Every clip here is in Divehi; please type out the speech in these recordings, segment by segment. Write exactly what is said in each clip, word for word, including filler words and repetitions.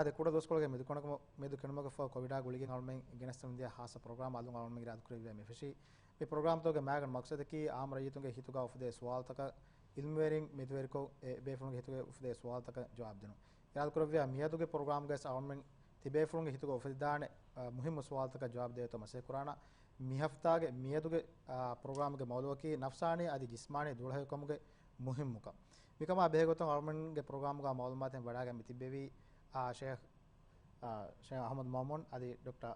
އާދެ، ކުޑަ ދުވަސްކޮޅުގެ މެދުކޮޅަކަށް މެދު ކެނޑުމަކަށްފަހު ކޮވިޑާ ގުޅިގެން އަޅުމެން ގެނެސްދެމުންދިޔަ ހާއްސަ ޕްރޮގްރާމް އަލުން އަޅުމެން އިރާދަކުރެއްވިޔާ މި ފެށީ. މި ޕްރޮގްރާމްތަކުގެ މައިގަނޑު މަޤްޞަދަކީ އާއްމު ރައްޔިތުންގެ ހިތުގަ އުފެދޭ ސުވާލުތަކަށް އިލްމުވެރިން، މެދުވެރިކޮށް، އެ ބޭފުޅުންގެ ހިތުގަ އުފެދޭ ސުވާލުތަކަށް ޖަވާބު ދިނުން. އިރާދަކުރެއްވިޔާ މިއަދުގެ ޕްރޮގްރާމްގައި އަޅުމެން ތިބޭފުޅުންގެ ހިތުގަ އުފެދިދާނެ، އަ، މުހިއްމު ސުވާލުތަކަށް ޖަވާބު ދޭތޯ މަސައްކަތް ކުރާނަ. މި ހަފްތާގެ މިއަދުގެ، އާ، ޕްރޮގްރާމްގެ މައުޟޫޢަކީ ނަފްސާނީ އަދި ޖިސްމާނީ ދުޅަހެޔޮކަމުގެ މުހިއްމުކަން. މިކަމާ ބެހޭގޮތުން އަޅުމެންގެ ޕްރޮގްރާމްގަ މައުލޫމާތެއް ވަޑާގެން މި ތިއްބެވީ، އާ، ޝޭޚް، އާ، ޝޭޚް އަޙްމަދު މައުމޫން އަދި ޑޮކްޓަރ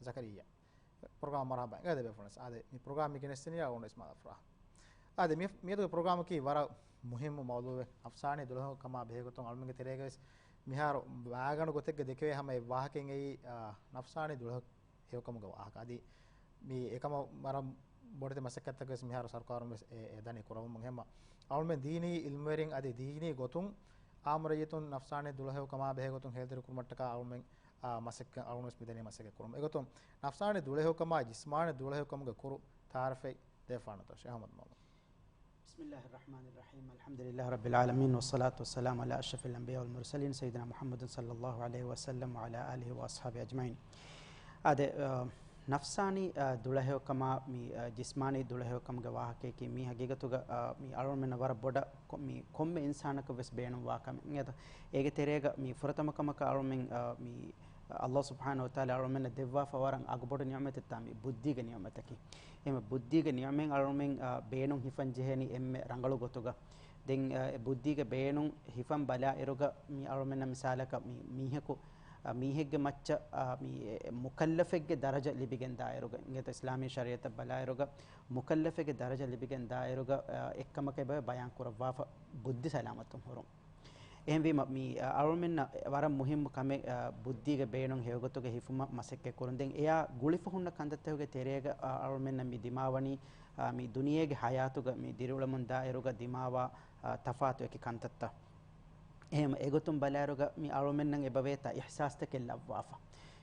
ޒަކަރިއްޔާ. ޕްރޮގްރާމް މަރުޙަބާ އިނގޭ ދެބޭފުޅުން. އާދެ، މި ޕްރޮގްރާމް މި ގެނެސްދިނީ އަޅުގަނޑު އިސްމާޢީލް އަފްރާ. އާދެ، މި، މިއަދުގެ ޕްރޮގްރާމަކީ ވަރަށް މުހިއްމު މައުޟޫޢެއް. ނަފްސާނީ ދުޅަހެޔޮކަމާ ބެހޭގޮތުން އަޅުމެންގެ ތެރޭގަވެސް މިހާރު މައިގަނޑު ގޮތެއްގަ ދެކެވޭ ހަމަ އެއް ވާހަކައެއް އެއީ، އާ، ނަފްސާނީ ދުޅަހެޔޮ ކަމުގެ ވާހަކަ. އަދި މި އެކަމަށް ވަރަށް ބޮޑެތި މަސައްކަތްތަކެއް ވެސް މިހާރު ސަރުކާރުން ވެސް އެ، އެ ދަނީ ކުރައްވަމުން. އެހެންމަ އަޅުމެން ދީނީ އިލްމުވެރިން އަދި ދީނީ ގޮތުން އާއްމު ރައްޔިތުން ނަފްސާނީ ދުޅަހެޔޮކަމާ ބެހޭގޮތުން ހޭދަކުރުމަށްޓަކާ އަޅުމެން، އާ، މަސައްކަތް، އަޅުގަނޑު ވެސް މިދަނީ މަސައްކަތް ކުރަމުން. އެގޮތުން ނަފްސާނީ ދުޅަހެޔޮކަމާ ޖިސްމާނީ ދުޅަހެޔޮކަމުގެ ކުރު ތަޢާރަފެއް ދެއްވާނަތޯ ޝޭޚް އަޙްމަދު މައުމޫން؟ بسم الله الرحمن الرحيم. الحمد لله رب العالمين، والصلاة والسلام على أشرف الأنبياء والمرسلين، سيدنا محمد صلى الله عليه وسلم وعلى آله وأصحابه أجمعين. އާދެ، އަ، ނަފްސާނީ، އަ، ދުޅަހެޔޮކަމާ މި، އަ، ޖިސްމާނީ ދުޅަހެޔޮކަމުގެ ވާހަކަޔަކީ މީ ހަގީގަތުގަ، އަ، މި އަޅުގަނޑުމެންނަށް ވަރަށް ބޮޑަށް ކޮ-، މި ކޮންމެ އިންސާނަކަށް ވެސް ބޭނުންވާ ކަމެއް. އެއީ އެގެ ތެރޭގަ މި ފުރަތަމަ ކަމަކަށް އަޅުމެން، އަ، މި އައްލާހު ސުބްޙާނަހު ވަތަޢާލާ އަޅުމެންނަށް ދެއްވާފަ ވަރަށް އަގުބޮޑު ނިޢުމަތެއް ތާ މި ބުއްދީގެ ނިޢުމަތަކީ. އެހެން ބުއްދީގެ ނިޢުމަތް އަޅުމެން، އަ، ބޭނުން ހިފަން ޖެހޭނީ އެންމެ ރަނގަޅު ގޮތުގަ. ދެން، އަ، އެ ބުއްދީގެ ބޭނުން ހިފަން ބަލާ އިރުގަ މި އަޅުމެންނަށް މިސާލަކަށް މި މީހަކު، އަ، މީހެއްގެ މައްޗަށް، އަ، މި އެ، އެ މުކައްލަފެއްގެ ދަރަޖަ ލިބިގެން ދާއިރުގަ، އިނގޭތޯ އިސްލާމީ ޝަރީޢަތަށް ބަލާއިރުގަ، މުކައްލަފެއްގެ ދަރަޖަ ލިބިގެން ދާއިރުގަ، އަ، އެއްކަމަކަށް އެބަ ބަޔާން ކުރައްވާފަ ބުއްދި ސަލާމަތުން ހުރުން. އެހެންވީމަ، މި، އަ، އަޅުމެންނަށް ވަރަށް މުހިއްމު ކަމެއް، އަ، ބުއްދީގެ ބޭނުން ހެޔޮގޮތުގަ ހިފުމަށް މަސައްކަތް ކުރުން. ދެން އެއާ ގުޅިފަ ހުންނަ ކަންތައްތަކުގެ ތެރޭގަ، އަ، އަޅުމެންނަށް މި ދިމާވަނީ، އަ، މި ދުނިޔޭގެ ހަޔާތުގަ މި ދިރިއުޅެމުން ދާއިރުގަ ދިމާވާ، އަ، ތަފާތު އެކި ކަންތައްތައް. އެހެން އެގޮތުން ބަލާއިރުގަ މި އަޅުމެންނަށް އެބަވޭތާ އިޙްސާސްތަކެއް ލައްވާފަ.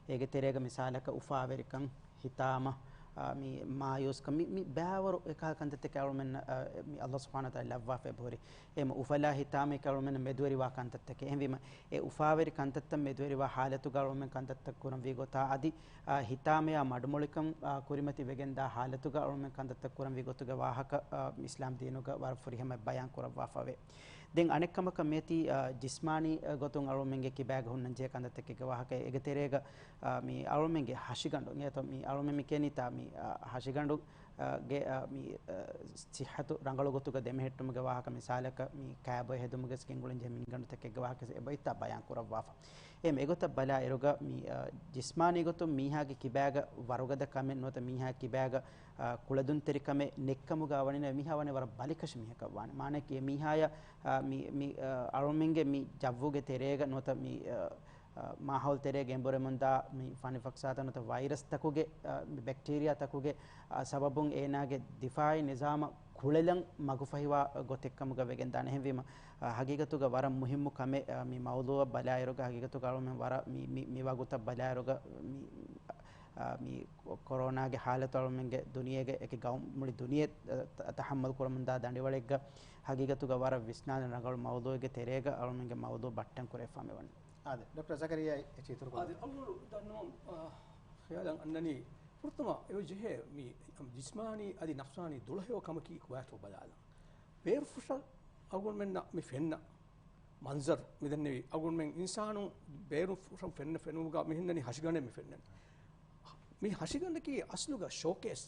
އޭގެ ތެރޭގަ މިސާލަކަށް އުފާވެރިކަން، ހިތާމަ، އާ، މި މާޔޫސްކަން، މި، މި ބައިވަރު އެކަހަލަ ކަންތައްތަކެއް އަޅުމެން، އާ، މި އައްލާހު ސުބްޙާނަހު ވަތަޢާލާ ލައްވާފަ އެބަހުރި. އެހެން އުފަލާ ހިތާމައެކޭ އަޅުމެން މެދުވެރިވާ ކަންތައްތަކެއް. އެހެންވީމަ، އެ އުފާވެރި ކަންތައްތައް މެދުވެރިވާ ހާލަތުގަ އަޅުމެން ކަންތައްތައް ކުރަންވީ ގޮތާ އަދި، އާ، ހިތާމަޔާ މަޑުމޮޅިކަން، އާ، ކުރިމަތި ވެގެންދާ ހާލަތުގަ އަޅުމެން ކަންތައްތައް ކުރަންވީ ގޮތުގެ ވާހަކަ، އާ، އިސްލާމް ދީނުގަ ވަރަށް ފުރިހަމަ ބަޔާން ކުރައްވާފަވޭ. ދެން އަނެއްކަމަކަށް މިއޮތީ، އާ، ޖިސްމާނީ، އާ، ގޮތުން އަޅުމެންގެ ކިބާގަ ހުންނަންޖެހޭ ކަންތައްތަކެއްގެ ވާހަކަ. އޭގެ ތެރޭގަ، އާ، މި އަޅުމެންގެ ހަށިގަނޑު، އިނގޭތޯ މި އަޅުމެން މި ކިޔަނީތާ މި، އާ، ހަށިގަނޑު، އާ، ގެ، އާ، މި، އާ، ސިއްހަތު ރަނގަޅު ގޮތުގަ ދެމެހެއްޓުމުގެ ވާހަކަ މިސާލަކަށް މި ކާބޮއެ ހެދުމުގެ ގެންގުޅެންޖެހޭ މިންގަނޑުތަކެއްގެ ވާހަކަ އެބައޮތްތާ ބަޔާން ކުރައްވާފަ. އެހެން އެގޮތަށް ބަލާ އިރުގަ މި، އާ، ޖިސްމާނީ ގޮތުން މީހާގެ ކިބާގަ ވަރުގަދަ ކަމެއް ނުވަތަ މީހާ ކިބާގަ، އާ، ކުޅަދުންތެރިކަމެއް ނެއްކަމުގަ ވަނީ މީހާ ވަނީ ވަރަށް ބަލިކަށި މީހަކަށް ވާނެ. މާނައަކީ އެ މީހާޔަށް، އާ، މި، މި، އާ، އަޅުމެންގެ މި ޖައްވުގެ ތެރޭގަ ނުވަތަ މި، އާ، އާ، މާހައުލް ތެރޭގަ އެނބުރެމުންދާ މި ފަނިފަކްސާތައް ނުވަތަ ވައިރަސްތަކުގެ، އާ، މި ބެކްޓީރިއާތަކުގެ، އާ، ސަބަބުން އޭނާގެ ދިފާޢީ ނިޒާމަށް ކުޅެލަން މަގުފަހިވާ ގޮތެއްކަމުގަ ވެގެންދާނެ. އެހެންވީމަ، އާ، ހަގީގަތުގަ ވަރަށް މުހިއްމު ކަމެއް، އާ، މި މައުޟޫޢަށް ބަލާއިރުގަ ހަގީގަތުގަ އަޅުމެން ވަރަށް މި، މި، މި ވަގުތަށް ބަލާއިރުގަ މި، އާ، މި ކޮ-، ކޮރޯނާގެ ހާލަތު އަޅުމެންގެ ދުނިޔޭގެ އެކި ގައުމު މުޅި ދުނިޔެ، އާ، ތަ-، ތަޙައްމަލް ކުރަމުންދާ ދަނޑިވަޅެއްގަ ހަގީގަތުގަ ވަރަށް ވިސްނާލަން ރަނގަޅު މައުޟޫޢެއްގެ ތެރޭގަ އަޅުމެންގެ މައުޟޫޢު ބައްޓަން ކުރެވިފާ މިވަނީ. އާދެ، ޑޮކްޓަރ ޒަކަރިއްޔާ އެއްޗެއް އިތުރު ކުރަން. އާދެ، އަޅުގަނޑު ދަންނަވަން، އާ، ޚިޔާލަށް އަންނަނީ، ފުރަތަމަ އެއޮތް ޖެހޭ މި ޖިސްމާނީ އަދި ނަފްސާނީ ދުޅަހެޔޮ ކަމަކީ ކޮބާތޯ ބަލާލަން. ބޭރުފުށަށް އަޅުގަނޑުމެންނަށް މި ފެންނަ މަންޒަރު މި ދެންނެވި، އަޅުގަނޑުމެން އިންސާނު ބޭރުފުށަށް ފެންނަ ފެނުމުގަ މި ހިންނަނީ ހަށިގަނޑެއް މި ފެންނަނީ. މި ހަށިގަނޑަކީ އަސްލުގަ ޝޯކޭސް.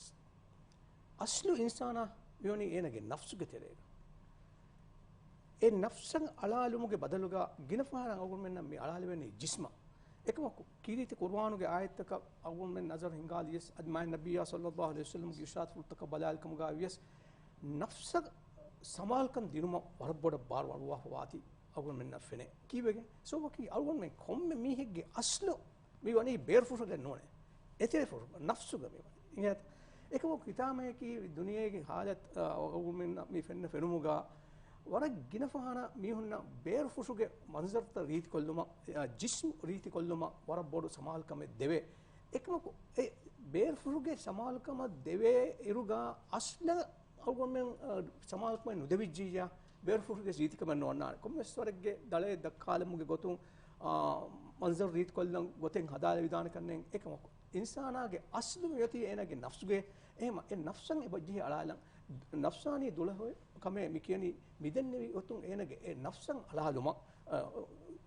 އަސްލު އިންސާނާ މިވަނީ އޭނަގެ ނަފްސުގެ ތެރޭގަ. އެ ނަފްސަށް އަޅާލުމުގެ ބަދަލުގަ ގިނަ ފަހަރަށް އަޅުގަނޑުމެންނަށް މި އަޅާލެވެނީ ޖިސްމަށް. އެކަމަކު، ކީރިތި ޤުރުއާނުގެ އާޔަތްތަކަށް އަޅުގަނޑުމެން ނަޒަރު ހިންގާލިޔަސް، އަދި މާތް ނަބިއްޔާ ޞައްލައްލާހު ޢަލައިހި ވަސައްލަމްގެ އިރުޝާދުފުޅުތަކަށް ބަލާލިކަމުގަ ވިޔަސް، ނަފްސަށް ސަމާލުކަން ދިނުމަށް ވަރަށް ބޮޑަށް ބާރު އަޅުވާފަ ވާތީ އަޅުގަނޑުމެންނަށް ފެނޭ. ކީއްވެގެން؟ ސަބަބަކީ އަޅުގަނޑުމެން ކޮންމެ މީހެއްގެ އަސްލު މި ވަނީ ބޭރުފުށުގެ ނޫނޭ. އެތެރެފުށު، ނަފްސުގަ މި ވަނީ. އިނގޭތަ؟ އެކަމަކު ކިތާމަޔަކީ ދުނިޔޭގެ ހާލަތު، އަ، އަޅުގަނޑުމެންނަށް މި ފެންނަ ފެނުމުގަ ވަރަށް ގިނަ ފަހަރަށް މީހުންނަށް ބޭރުފުށުގެ މަންޒަރުތައް ރީތިކޮށްލުމަށް، އަ، ޖިސްމު ރީތިކޮށްލުމަށް ވަރަށް ބޮޑު ސަމާލުކަމެއް ދެވޭ. އެކަމަކު އެ ބޭރުފުށުގެ ސަމާލުކަމަށް ދެވޭ އިރުގަ އަސްލަށް އަޅުގަނޑުމެން، އަ، ސަމާލުކަމެއް ނުދެވިއްޖިއްޔާ، ބޭރުފުށުގެ ރީތިކަމެއް ނޯންނާނެ. ކޮންމެސް ވަރެއްގެ ދަޅައެއް ދައްކާލުމުގެ ގޮތުން މަންޒަރު ރީތިކޮށްލަން ގޮތެއް ހަދާލެވިދާނެ ކަންނޭނގެ. އެކަމަކު އިންސާނާގެ އަސްލު މިއޮތީ އޭނާގެ ނަފްސުގައޭ. އެހެމަ އެ ނަފްސަށް އެބަޖެހި އަޅާލަން، ނަފްސާނީ ދުޅަހެޔޮކަމޭ މި ކިޔަނީ. މިދެންނެވި ގޮތުން އޭނާގެ އެ ނަފްސަށް އަޅާލުމަށް، އަ،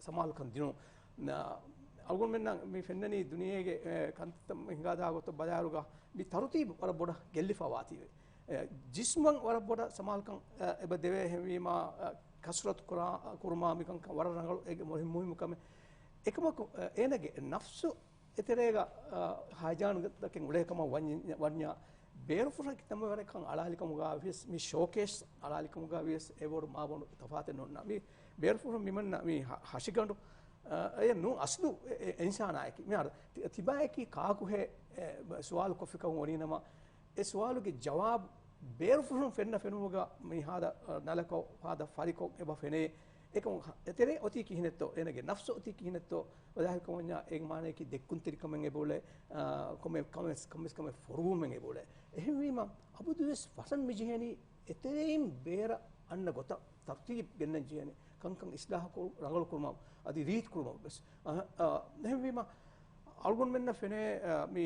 ސަމާލުކަން ދިނުން. އަޅުގަނޑުމެންނަށް މި ފެންނަނީ ދުނިޔޭގެ، އެ، ކަންތައްތައް ހިނގާދާ ގޮތަށް ބަލާއިރުގަ މި ތަރުތީބު ވަރަށް ބޮޑަށް ގެއްލިފަ ވާތީވެ. އެ، ޖިސްމަށް ވަރަށް ބޮޑަށް ސަމާލުކަން، އެ، އެބަ ދެވޭ. އެހެންވީމާ، އެ، ކަސްރަތު ކުރާ، ކުރުމާ މިކަންކަން ވަރަށް ރަނގަޅު އޭގެ މުހި-، މުހިއްމު ކަމެއް. އެކަމަކު، އެ، އޭނާގެ ނަފްސު އެތެރޭގަ، އަ، ހައިޖާންތަކެއް އުޅޭ ކަމަށް ވަންޏާ، ވަންޏާ ބޭރުފުށަކީ ތަންމަވެރިކަން އަޅާލިކަމުގަ ވިޔަސް، މި ޝޯކޭސް އަޅާލިކަމުގަ ވިޔަސް އެ ބޮޑު މާބޮޑު ތަފާތެއް ނޯންނާ. މި ބޭރުފުށުން މިމަންނަ މި ހަ-، ހަށިގަނޑު، އަ، އެ ނޫ އަސްލު އެ، އެ، އިންސާނާއެކީ. މިހާރު ތި-، ތިބާއެކީ ކާކުހޭ، އެ، ސުވާލު ކޮށްފިކަމު ވަނީނަމަ، އެ ސުވާލުގެ ޖަވާބު ބޭރުފުށުން ފެންނަ ފެނުމުގަ މި ހާދަ، އަ، ނަލަކޮށް، ހާދަ ފަރިކޮށް އެބަ ފެނޭ. އެކަމު އެތެރޭ އޮތީ ކިހިނެއްތޯ، އޭނަގެ ނަފްސު އޮތީ ކިހިނެއްތޯ، ވަޒާހިރުކަމަށް ވަންޏާ އޭގެ މާނަޔަކީ ދެއްކުންތެރިކަމެއް އެބައުޅޭ، އާ، ކޮމެ-، ކަމެސް-، ކަމެސް ކަމެއް ފޮރުވުމެއް އެބައުޅޭ. އެހެންވީމަ، އަބަދުވެސް ފަށަން މިޖެހޭނީ އެތެރެއިން ބޭރަށް އަންނަ ގޮތަށް ތަރުތީބު ގެންނަން ޖެހޭނެ. ކަންކަން އިސްލާހު ކުރު-، ރަނގަޅު ކުރުމަށް، އަދި ރީތި ކުރުމަށް ވެސް. އަ، އަ، އެހެންވީމަ، އަޅުގަނޑުމެންނަށް ފެނޭ، އަ، މި،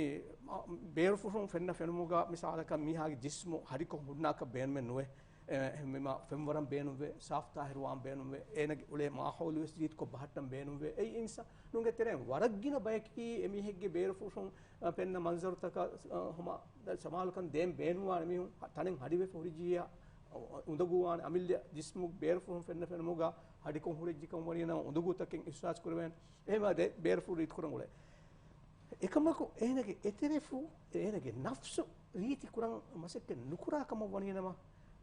އަ، ބޭރުފުށުން ފެންނަ ފެނުމުގަ މިސާލަކަށް މީހާގެ ޖިސްމު ހަޑިކޮށް ހުންނާކަށް ބޭނުމެއް ނުވޭ. އެ، އެހެންވީމަ ފެންވަރަން ބޭނުންވޭ، ސާފު ތާހިރުވާން ބޭނުންވޭ، އޭނަގެ އުޅޭ މާހައުލު ވެސް ރީތިކޮށް ބަހައްޓަން ބޭނުންވޭ. އެއީ އިންސާނުންގެ ތެރެއިން ވަރަށް ގިނަ ބަޔަކީ އެމީހެއްގެ ބޭރުފުށުން، އަ، ފެންނަ މަންޒަރުތަކަށް، އަ، ހަމަ ސަމާލުކަން ދޭން ބޭނުންވާނެ މީހުން ތަނެއް ހަޑިވެފަ ހުރިއްޖިއްޔާ، އު-، އުނދަގޫވާނެ. އަމިއްލަ ޖިސްމު ބޭރުފުށުން ފެންނަ ފެނުމުގަ ހަޑިކޮށް ހުރިއްޖިކަން ވަނީނަމަ އުނދަގޫތަކެއް އިހްސާސް ކުރެވޭނެ. އެހެންވާ ދެ ބޭރުފުށު ރީތިކުރަން އުޅޭ. އެކަމަކު އޭނަގެ އެތެރެފު، އޭނަގެ ނަފްސު ރީތި ކުރަން މަސައްކަތް ނުކުރާ ކަމަށް ވަނީނަމަ،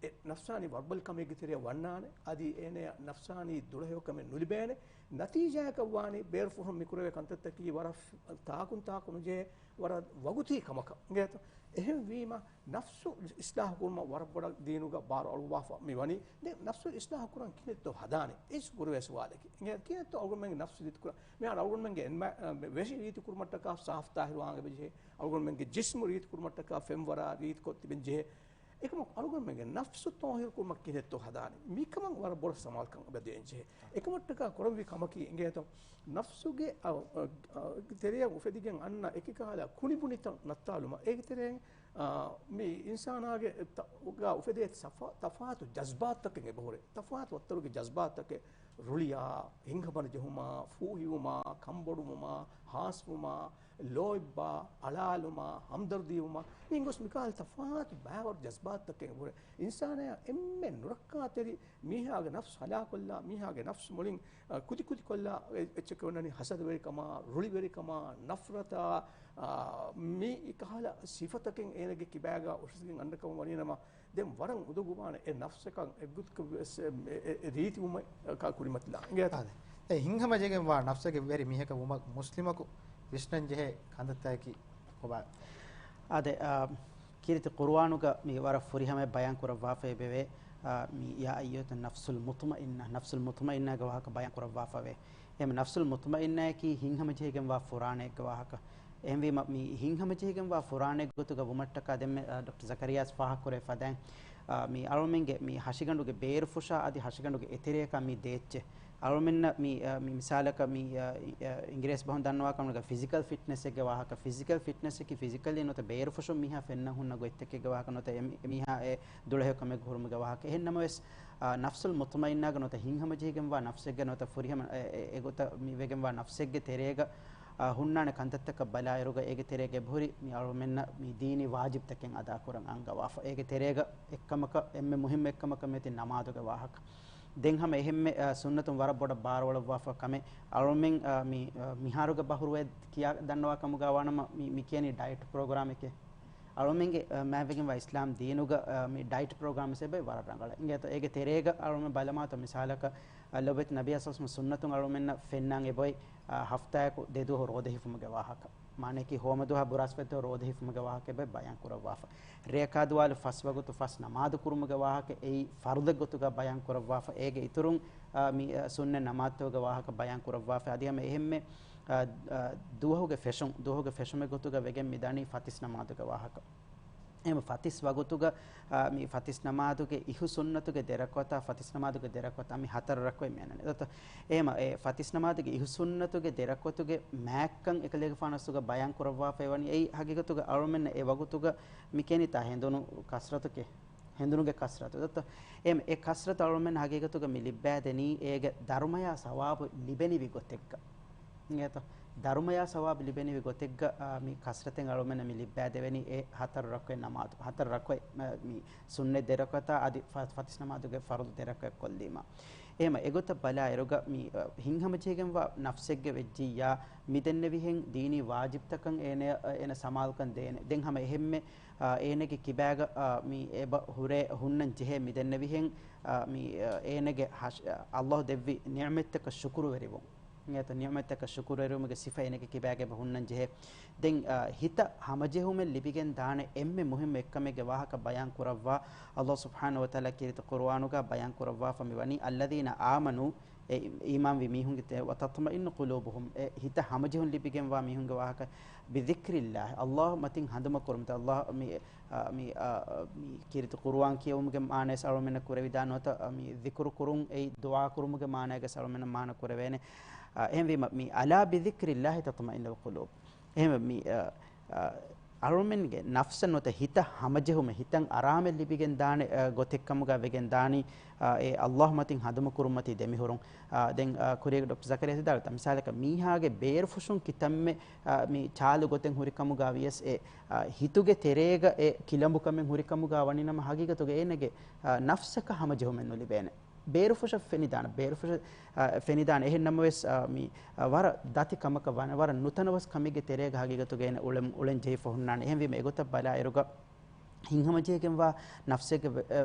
އެ ނަފްސާނީ ވަރުބަލި ކަމެއްގެ ތެރެއަށް ވަންނާނެ. އަދި އޭނަޔަށް ނަފްސާނީ ދުޅަހެޔޮކަމެއް ނުލިބޭނެ. ނަތީޖާއަކަށް ވާނީ ބޭރުފުށުން މިކުރެވޭ ކަންތައްތަކީ ވަރަށް ތާކުން ތާކު ނުޖެހޭ، ވަރަށް ވަގުތީ ކަމަކަށް އިނގޭތޯ. އެހެންވީމަ، ނަފްސު އިސްލާހު ކުރުމަށް ވަރަށް ބޮޑަށް ދީނުގަ ބާރު އަޅުއްވާފަ މި ވަނީ. ދެން ނަފްސު އިސްލާހު ކުރަން ކިހިނެއްތޯ ހަދާނީ؟ އެއް ގުރުވޭ ސުވާލަކީ. އިނގޭ ކިހިނެއްތޯ އަޅުގަނޑުމެންގެ ނަފްސު ރީތި ކުރަން؟ މިހާރު އަޅުގަނޑުމެންގެ އެންމެ-، އަ، ވެށި ރީތި ކުރުމަށްޓަކާ ސާފު ތާހިރުވާން އެބަޖެހޭ. އަޅުގަނޑުމެންގެ ޖިސްމު ރީތި ކުރުމަށްޓަކާ ފެންވަރާ ރީތިކޮށް ތިބެން ޖެހޭ. އެކަމަކު އަޅުގަނޑުމެންގެ ނަފްސު ތާހިރު ކުރުމަށް ކިހިނެއްތޯ ހަދާނީ؟ މިކަމަށް ވަރަށް ބޮޑަށް ސަމާލުކަން އެބަ ދޭން ޖެހޭ. އެކަމަށްޓަކާ ކުރަންވީ ކަމަކީ އިނގޭތޯ، ނަފްސުގެ، އަ، އަ، އަ، ތެރެއަށް އުފެދިގެން އަންނަ އެކި ކަހަލަ ކުނިބުނިތައް ނައްތާލުމަށް. އޭގެ ތެރެއިން އާ، މި އިންސާނާގެ ތަ-، ގާ އުފެދޭ ސަފާ-، ތަފާތު ޖަޒްބާތުތަކެއް އެބަހުރޭ. ތަފާތު ވައްތަރުގެ ޖަޒްބާތުތަކެއް، ރުޅިއާ، ހިތްހަމަނުޖެހުމާ، ފޫހިވުމާ، ކަންބޮޑުވުމާ، ހާސްވުމާ، ލޯތްބާ، އަޅާލުމާ، ހަމްދަރްދީވުމާ، މި އިނގޮސް މިކަހަލަ ތަފާތު ބައިވަރު ޖަޒްބާތުތަކެއް އެބަހުރޭ. އިންސާނާޔަށް އެންމެ ނުރައްކާތެރި މީހާގެ ނަފްސު ހަލާކޮށްލާ، މީހާގެ ނަފްސު މުޅިން، އަ، ކުދިކުދިކޮށްލާ، އެ-، އެއްޗެކޭ އޮންނަނީ ހަސަދަވެރިކަމާ، ރުޅިވެރިކަމާ، ނަފްރަތާ، އާ، މި ކަހަލަ ސިފަތަކެއް އޭނަގެ ކިބާގާ އުށަސްގެން އަންނަކަމަށް ވަނީނަމަ، ދެން ވަރަށް އުނދަގޫވާނެ އެ ނަފްސަކަށް އެއްގޮތަކަށް ވެސް އެ، އެ، އެ ރީތިވުމަކާ ކުރިމަތިލާ. އިނގޭތަ؟ އާދެ. އެ ހިތްހަމަޖެހިގެންވާ ނަފްސެއްގެ ވެރި މީހަކަށް ވުމަށް މުސްލިމަކު ވިސްނަންޖެހޭ ކަންތައްތަކަކީ ކޮބާ؟ އާދެ، އާ، ކީރިތި ޤުރުއާނުގަ މި ވަރަށް ފުރިހަމަޔަށް ބަޔާން ކުރައްވާފައި ވެވޭ، އާ، މި ޔާ އައްޔުހައް ނަފްސުލް މުޠްމައިންނާ، ނަފްސުލް މުޠްމައިންނާގެ ވާހަކަ ބަޔާން ކުރައްވާފަވޭ. އެހެން ނަފްސުލް މުޠްމައިންނާއަކީ ހިތްހަމަޖެހިގެންވާ ފުރާނައެއްގެ ވާހަކަ. އެހެންވީމަ، މި ހިތްހަމަޖެހިގެންވާ ފުރާނައެއްގެ ގޮތުގަ ވުމަށްޓަކާ ދެންމެ، އާ، ޑޮކްޓަރ ޒަކަރިޔާސް ފާހަގަކުރެވި ފަދައިން، އާ، މި އަޅުމެންގެ މި ހަށިގަނޑުގެ ބޭރުފުށާ އަދި ހަށިގަނޑުގެ އެތެރެއަކާ މި ދޭއްޗެއް. އަޅުމެންނަށް މި، އާ، މި މިސާލަކަށް މި، އާ، އި-، އާ، އިނގިރޭސި ބަހުން ދަންނަވާ ކަމުގަ ފިޒިކަލް ފިޓްނެސްއެއްގެ ވާހަކަ. ފިޒިކަލް ފިޓްނެސްއަކީ ފިޒިކަލީ ނުވަތަ ބޭރުފުށުން މީހާ ފެންނަން ހުންނަ ގޮތްތަކެއްގެ ވާހަކަ ނުވަތަ އެ މި-، މީހާ އެ ދުޅަހެޔޮ ކަމެއްގަ ހުރުމުގެ ވާހަކަ. އެހެން ނަމަވެސް، އާ، ނަފްސުލް މުޠްމައިންނާގަ ނުވަތަ ހިތްހަމަޖެހިގެންވާ ނަފްސެއްގަ ނުވަތަ ފުރިހަމަ އެ، އެ، އެގޮތަށް މި ވެގެންވާ ނަފްސެއްގެ ތެރޭގަ، އާ، ހުންނާނެ ކަންތައްތަކަށް ބަލާއިރުގަ އޭގެ ތެރޭގަ އެބަހުރި މި އަޅުމެންނަށް މި ދީނީ ވާޖިބްތަކެއް އަދާކުރަން އަންގަވާފަ. އޭގެ ތެރޭގަ އެއްކަމަކަށް އެންމެ މުހިއްމު އެއްކަމަކަށް މިއޮތީ ނަމާދުގެ ވާހަކަ. ދެން ހަމަ އެހެންމެ، އާ، ސުންނަތުން ވަރަށް ބޮޑަށް ބާރުއަޅައްވާފަ ކަމެއް. އަޅުމެން، އާ، މި، އާ، މިހާރުގެ ބަހުރުވައެއް ކިޔާ ދަންނަވާ ކަމުގަ ވާނަމަ މި، މި ކިޔަނީ ޑައެޓް ޕްރޮގްރާމެކޭ. އަޅުމެންގެ، އާ، މާތްވެގެންވާ އިސްލާމް ދީނުގަ، އާ، މި ޑައެޓް ޕްރޮގްރާމްސް އެބައި ވަރަށް ރަނގަޅަށް. އިނގޭތޯ އޭގެ ތެރޭގަ އަޅުމެން ބަލަމާތޯ މިސާލަކަށް، އާ، ލޮބެތި ނަބީ ސައްލަﷲ ވަސައްލަމަ ސުންނަތުން އަޅުމެންނަށް ފެންނާން އެބައޮތް، އާ، ހަފްތާއަކު ދެ ދުވަހު ރޯދަ ހިފުމުގެ ވާހަކަ. މާނައަކީ ހޯމަ ދުވަހާ ބުރާސްފަތި ދުވަހު ރޯދަ ހިފުމުގެ ވާހަކަ އެބައި ބަޔާން ކުރައްވާފަ. ރޭ ކާދުވާލު ފަސް ވަގުތު ފަސް ނަމާދު ކުރުމުގެ ވާހަކަ އެއީ ފަރުޟެއް ގޮތުގަ ބަޔާން ކުރައްވާފަ. އޭގެ އިތުރުން، އާ، މި، އާ، ސުންނަތް ނަމާދުތަކުގެ ވާހަކަ ބަޔާން ކުރައްވާފަ. އަދި ހަމަ އެހެންމެ، އާ، އާ، ދުވަހުގެ ފެށުން، ދުވަހުގެ ފެށުމެއް ގޮތުގަ ވެގެން މި ދަނީ ފަތިސް ނަމާދުގެ ވާހަކަ. އެހެން ފަތިސް ވަގުތުގަ، އާ، މި ފަތިސް ނަމާދުގެ އިހު ސުންނަތުގެ ދެ ރަކުޢަތާ، ފަތިސް ނަމާދުގެ ދެ ރަކުޢަތާ މި ހަތަރު ރަކުޢަތް މި އަންނަނީ. ދޯ؟ އެހެން އެ ފަތިސް ނަމާދުގެ އިހު ސުންނަތުގެ ދެ ރަކުޢަތުގެ މާތްކަން އެކަލޭގެފާނަސްގެ ބަޔާން ކުރައްވާފައި ވަނީ. އެއީ ހަގީގަތުގަ އަޅުމެން އެ ވަގުތުގަ މި ކެނިތާ ހެނދުނު ކަސްރަތުގެ، ހެނދުނުގެ ކަސްރަތު. ދޯ؟ އެހެން އެ ކަސްރަތު އަޅުމެން ހަގީގަތުގަ މި ލިއްބައިދެނީ އޭގެ ދަރުމަޔާ ސަވާބު ލިބެނިވި ގޮތެއްގަ. އިނގޭތޯ؟ ދަރުމަޔާ ސަވާބު ލިބެނިވި ގޮތެއްގަ، އާ، މި ކަސްރަތެއް އަޅުމެންނަށް މި ލިއްބައިދެވެނީ އެ ހަތަރު ރަކުޢަތް ނަމާދު، ހަތަރު ރަކުޢަތް، މަ-، މި ސުންނަތް ދެ ރަކުޢަތާ އަދި ފަ-، ފަތިސް ނަމާދުގެ ފަރުޟު ދެ ރަކުޢަތް ކޮށްލީމަ. އެހެމަ އެގޮތަށް ބަލާއިރުގަ މި، އަ، ހިތްހަމަޖެހިގެންވާ ނަފްސެއްގެ ވެއްޖިއްޔާ، މިދެންނެވިހެން ދީނީ ވާޖިބްތަކަށް އޭނަ، އޭނަ ސަމާލުކަން ދޭނެ. ދެން ހަމަ އެހެންމެ، އާ، އޭނަގެ ކިބާގަ، އާ، މި އެބަ ހުރޭ ހުންނަން ޖެހޭ މިދެންނެވިހެން، އާ، މި، އާ، އޭނަގެ ހަށް-، އާ، ﷲ ދެއްވި ނިޢުމަތްތަކަށް ޝުކުރުވެރިވުން. އެތަ ނިޢުމަތްތަކަށް ޝުކުރުވެރިވުމުގެ ސިފަ އޭނަގެ ކިބާގަ އެބަ ހުންނަން ޖެހޭ. ދެން، އާ، ހިތަށް ހަމަޖެހުމެއް ލިބިގެން ދާނެ އެންމެ މުހިއްމު އެއްކަމެއްގެ ވާހަކަ ބަޔާން ކުރައްވާ، ﷲ ސުބްޙާނަހޫ ވަތަޢާލާ ކީރިތި ޤުރުއާނުގަ ބަޔާން ކުރައްވާފަ މި ވަނީ، الذين آمنوا، އެ އީމާންވި މީހުންގެ ތެ-، وتطمئن قلوبهم، އެ ހިތަށް ހަމަޖެހުން ލިބިގެންވާ މީހުންގެ ވާހަކަ، بذكر الله، ﷲ މަތިން ހަނދުމަ ކުރުމުގެ، ﷲ މި، އާ، މި، އާ، މި ކީރިތި ޤުރުއާން ކިޔެވުމުގެ މާނަޔަސް އަޅުމެންނަށް ކުރެވިދާނެ ނުވަތަ، އާ، މި ޛިކުރު ކުރުން، އެއީ ދުޢާ ކުރުމުގެ މާނަޔަށް ވެސް އަޅުމެންނަށް މާނަ ކުރެވޭނެ. އާ، އެހެންވީމަ، މި ألا بذكر الله تطمئن القلوب. އެހެންވެ، މި، އާ، އާ، އަޅުމެންގެ ނަފްސަށް ނުވަތަ ހިތަށް ހަމަޖެހުމެއް، ހިތަށް އަރާމެއް ލިބިގެން ދާނެ، އާ، ގޮތެއްކަމުގަ ވެގެން ދާނީ، އާ، އެ ﷲ މަތިން ހަނދުމަ ކުރުން މަތީ ދެމިހުރުން. އާ، ދެން، އާ، ކުރިއަށް ޑޮކްޓަރ ޒަކަރިޔާ ސިދާޅުތަ، މިސާލަކަށް މީހާގެ ބޭރުފުށުން ކިތަންމެ، އާ، މި ޗާލު ގޮތެއް ހުރިކަމުގަ ވިޔަސް އެ، އާ، ހިތުގެ ތެރޭގަ އެ ކިލަނބުކަމެއް ހުރިކަމުގަ ވަނީނަމަ ހަގީގަތުގަ އޭނަގެ، އާ، ނަފްސަކަށް ހަމަޖެހުމެއް ނުލިބޭނެ. ބޭރުފުށަށް ފެނިދާނެ، ބޭރުފުށަށް، އާ، ފެނިދާނެ. އެހެން ނަމަވެސް، އާ، މި، އާ، ވަރަށް ދަތި ކަމަކަށް ވާނެ، ވަރަށް ނުތަނަވަސް ކަމެއްގެ ތެރޭގަ ހަގީގަތުގަ އޭނަ އުޅެން، އުޅެން ޖެހިފަ ހުންނާނެ. އެހެންވީމަ އެގޮތަށް ބަލާއިރުގަ ހިތްހަމަޖެހިގެންވާ ނަފްސެއްގެ ވެ-، އަ،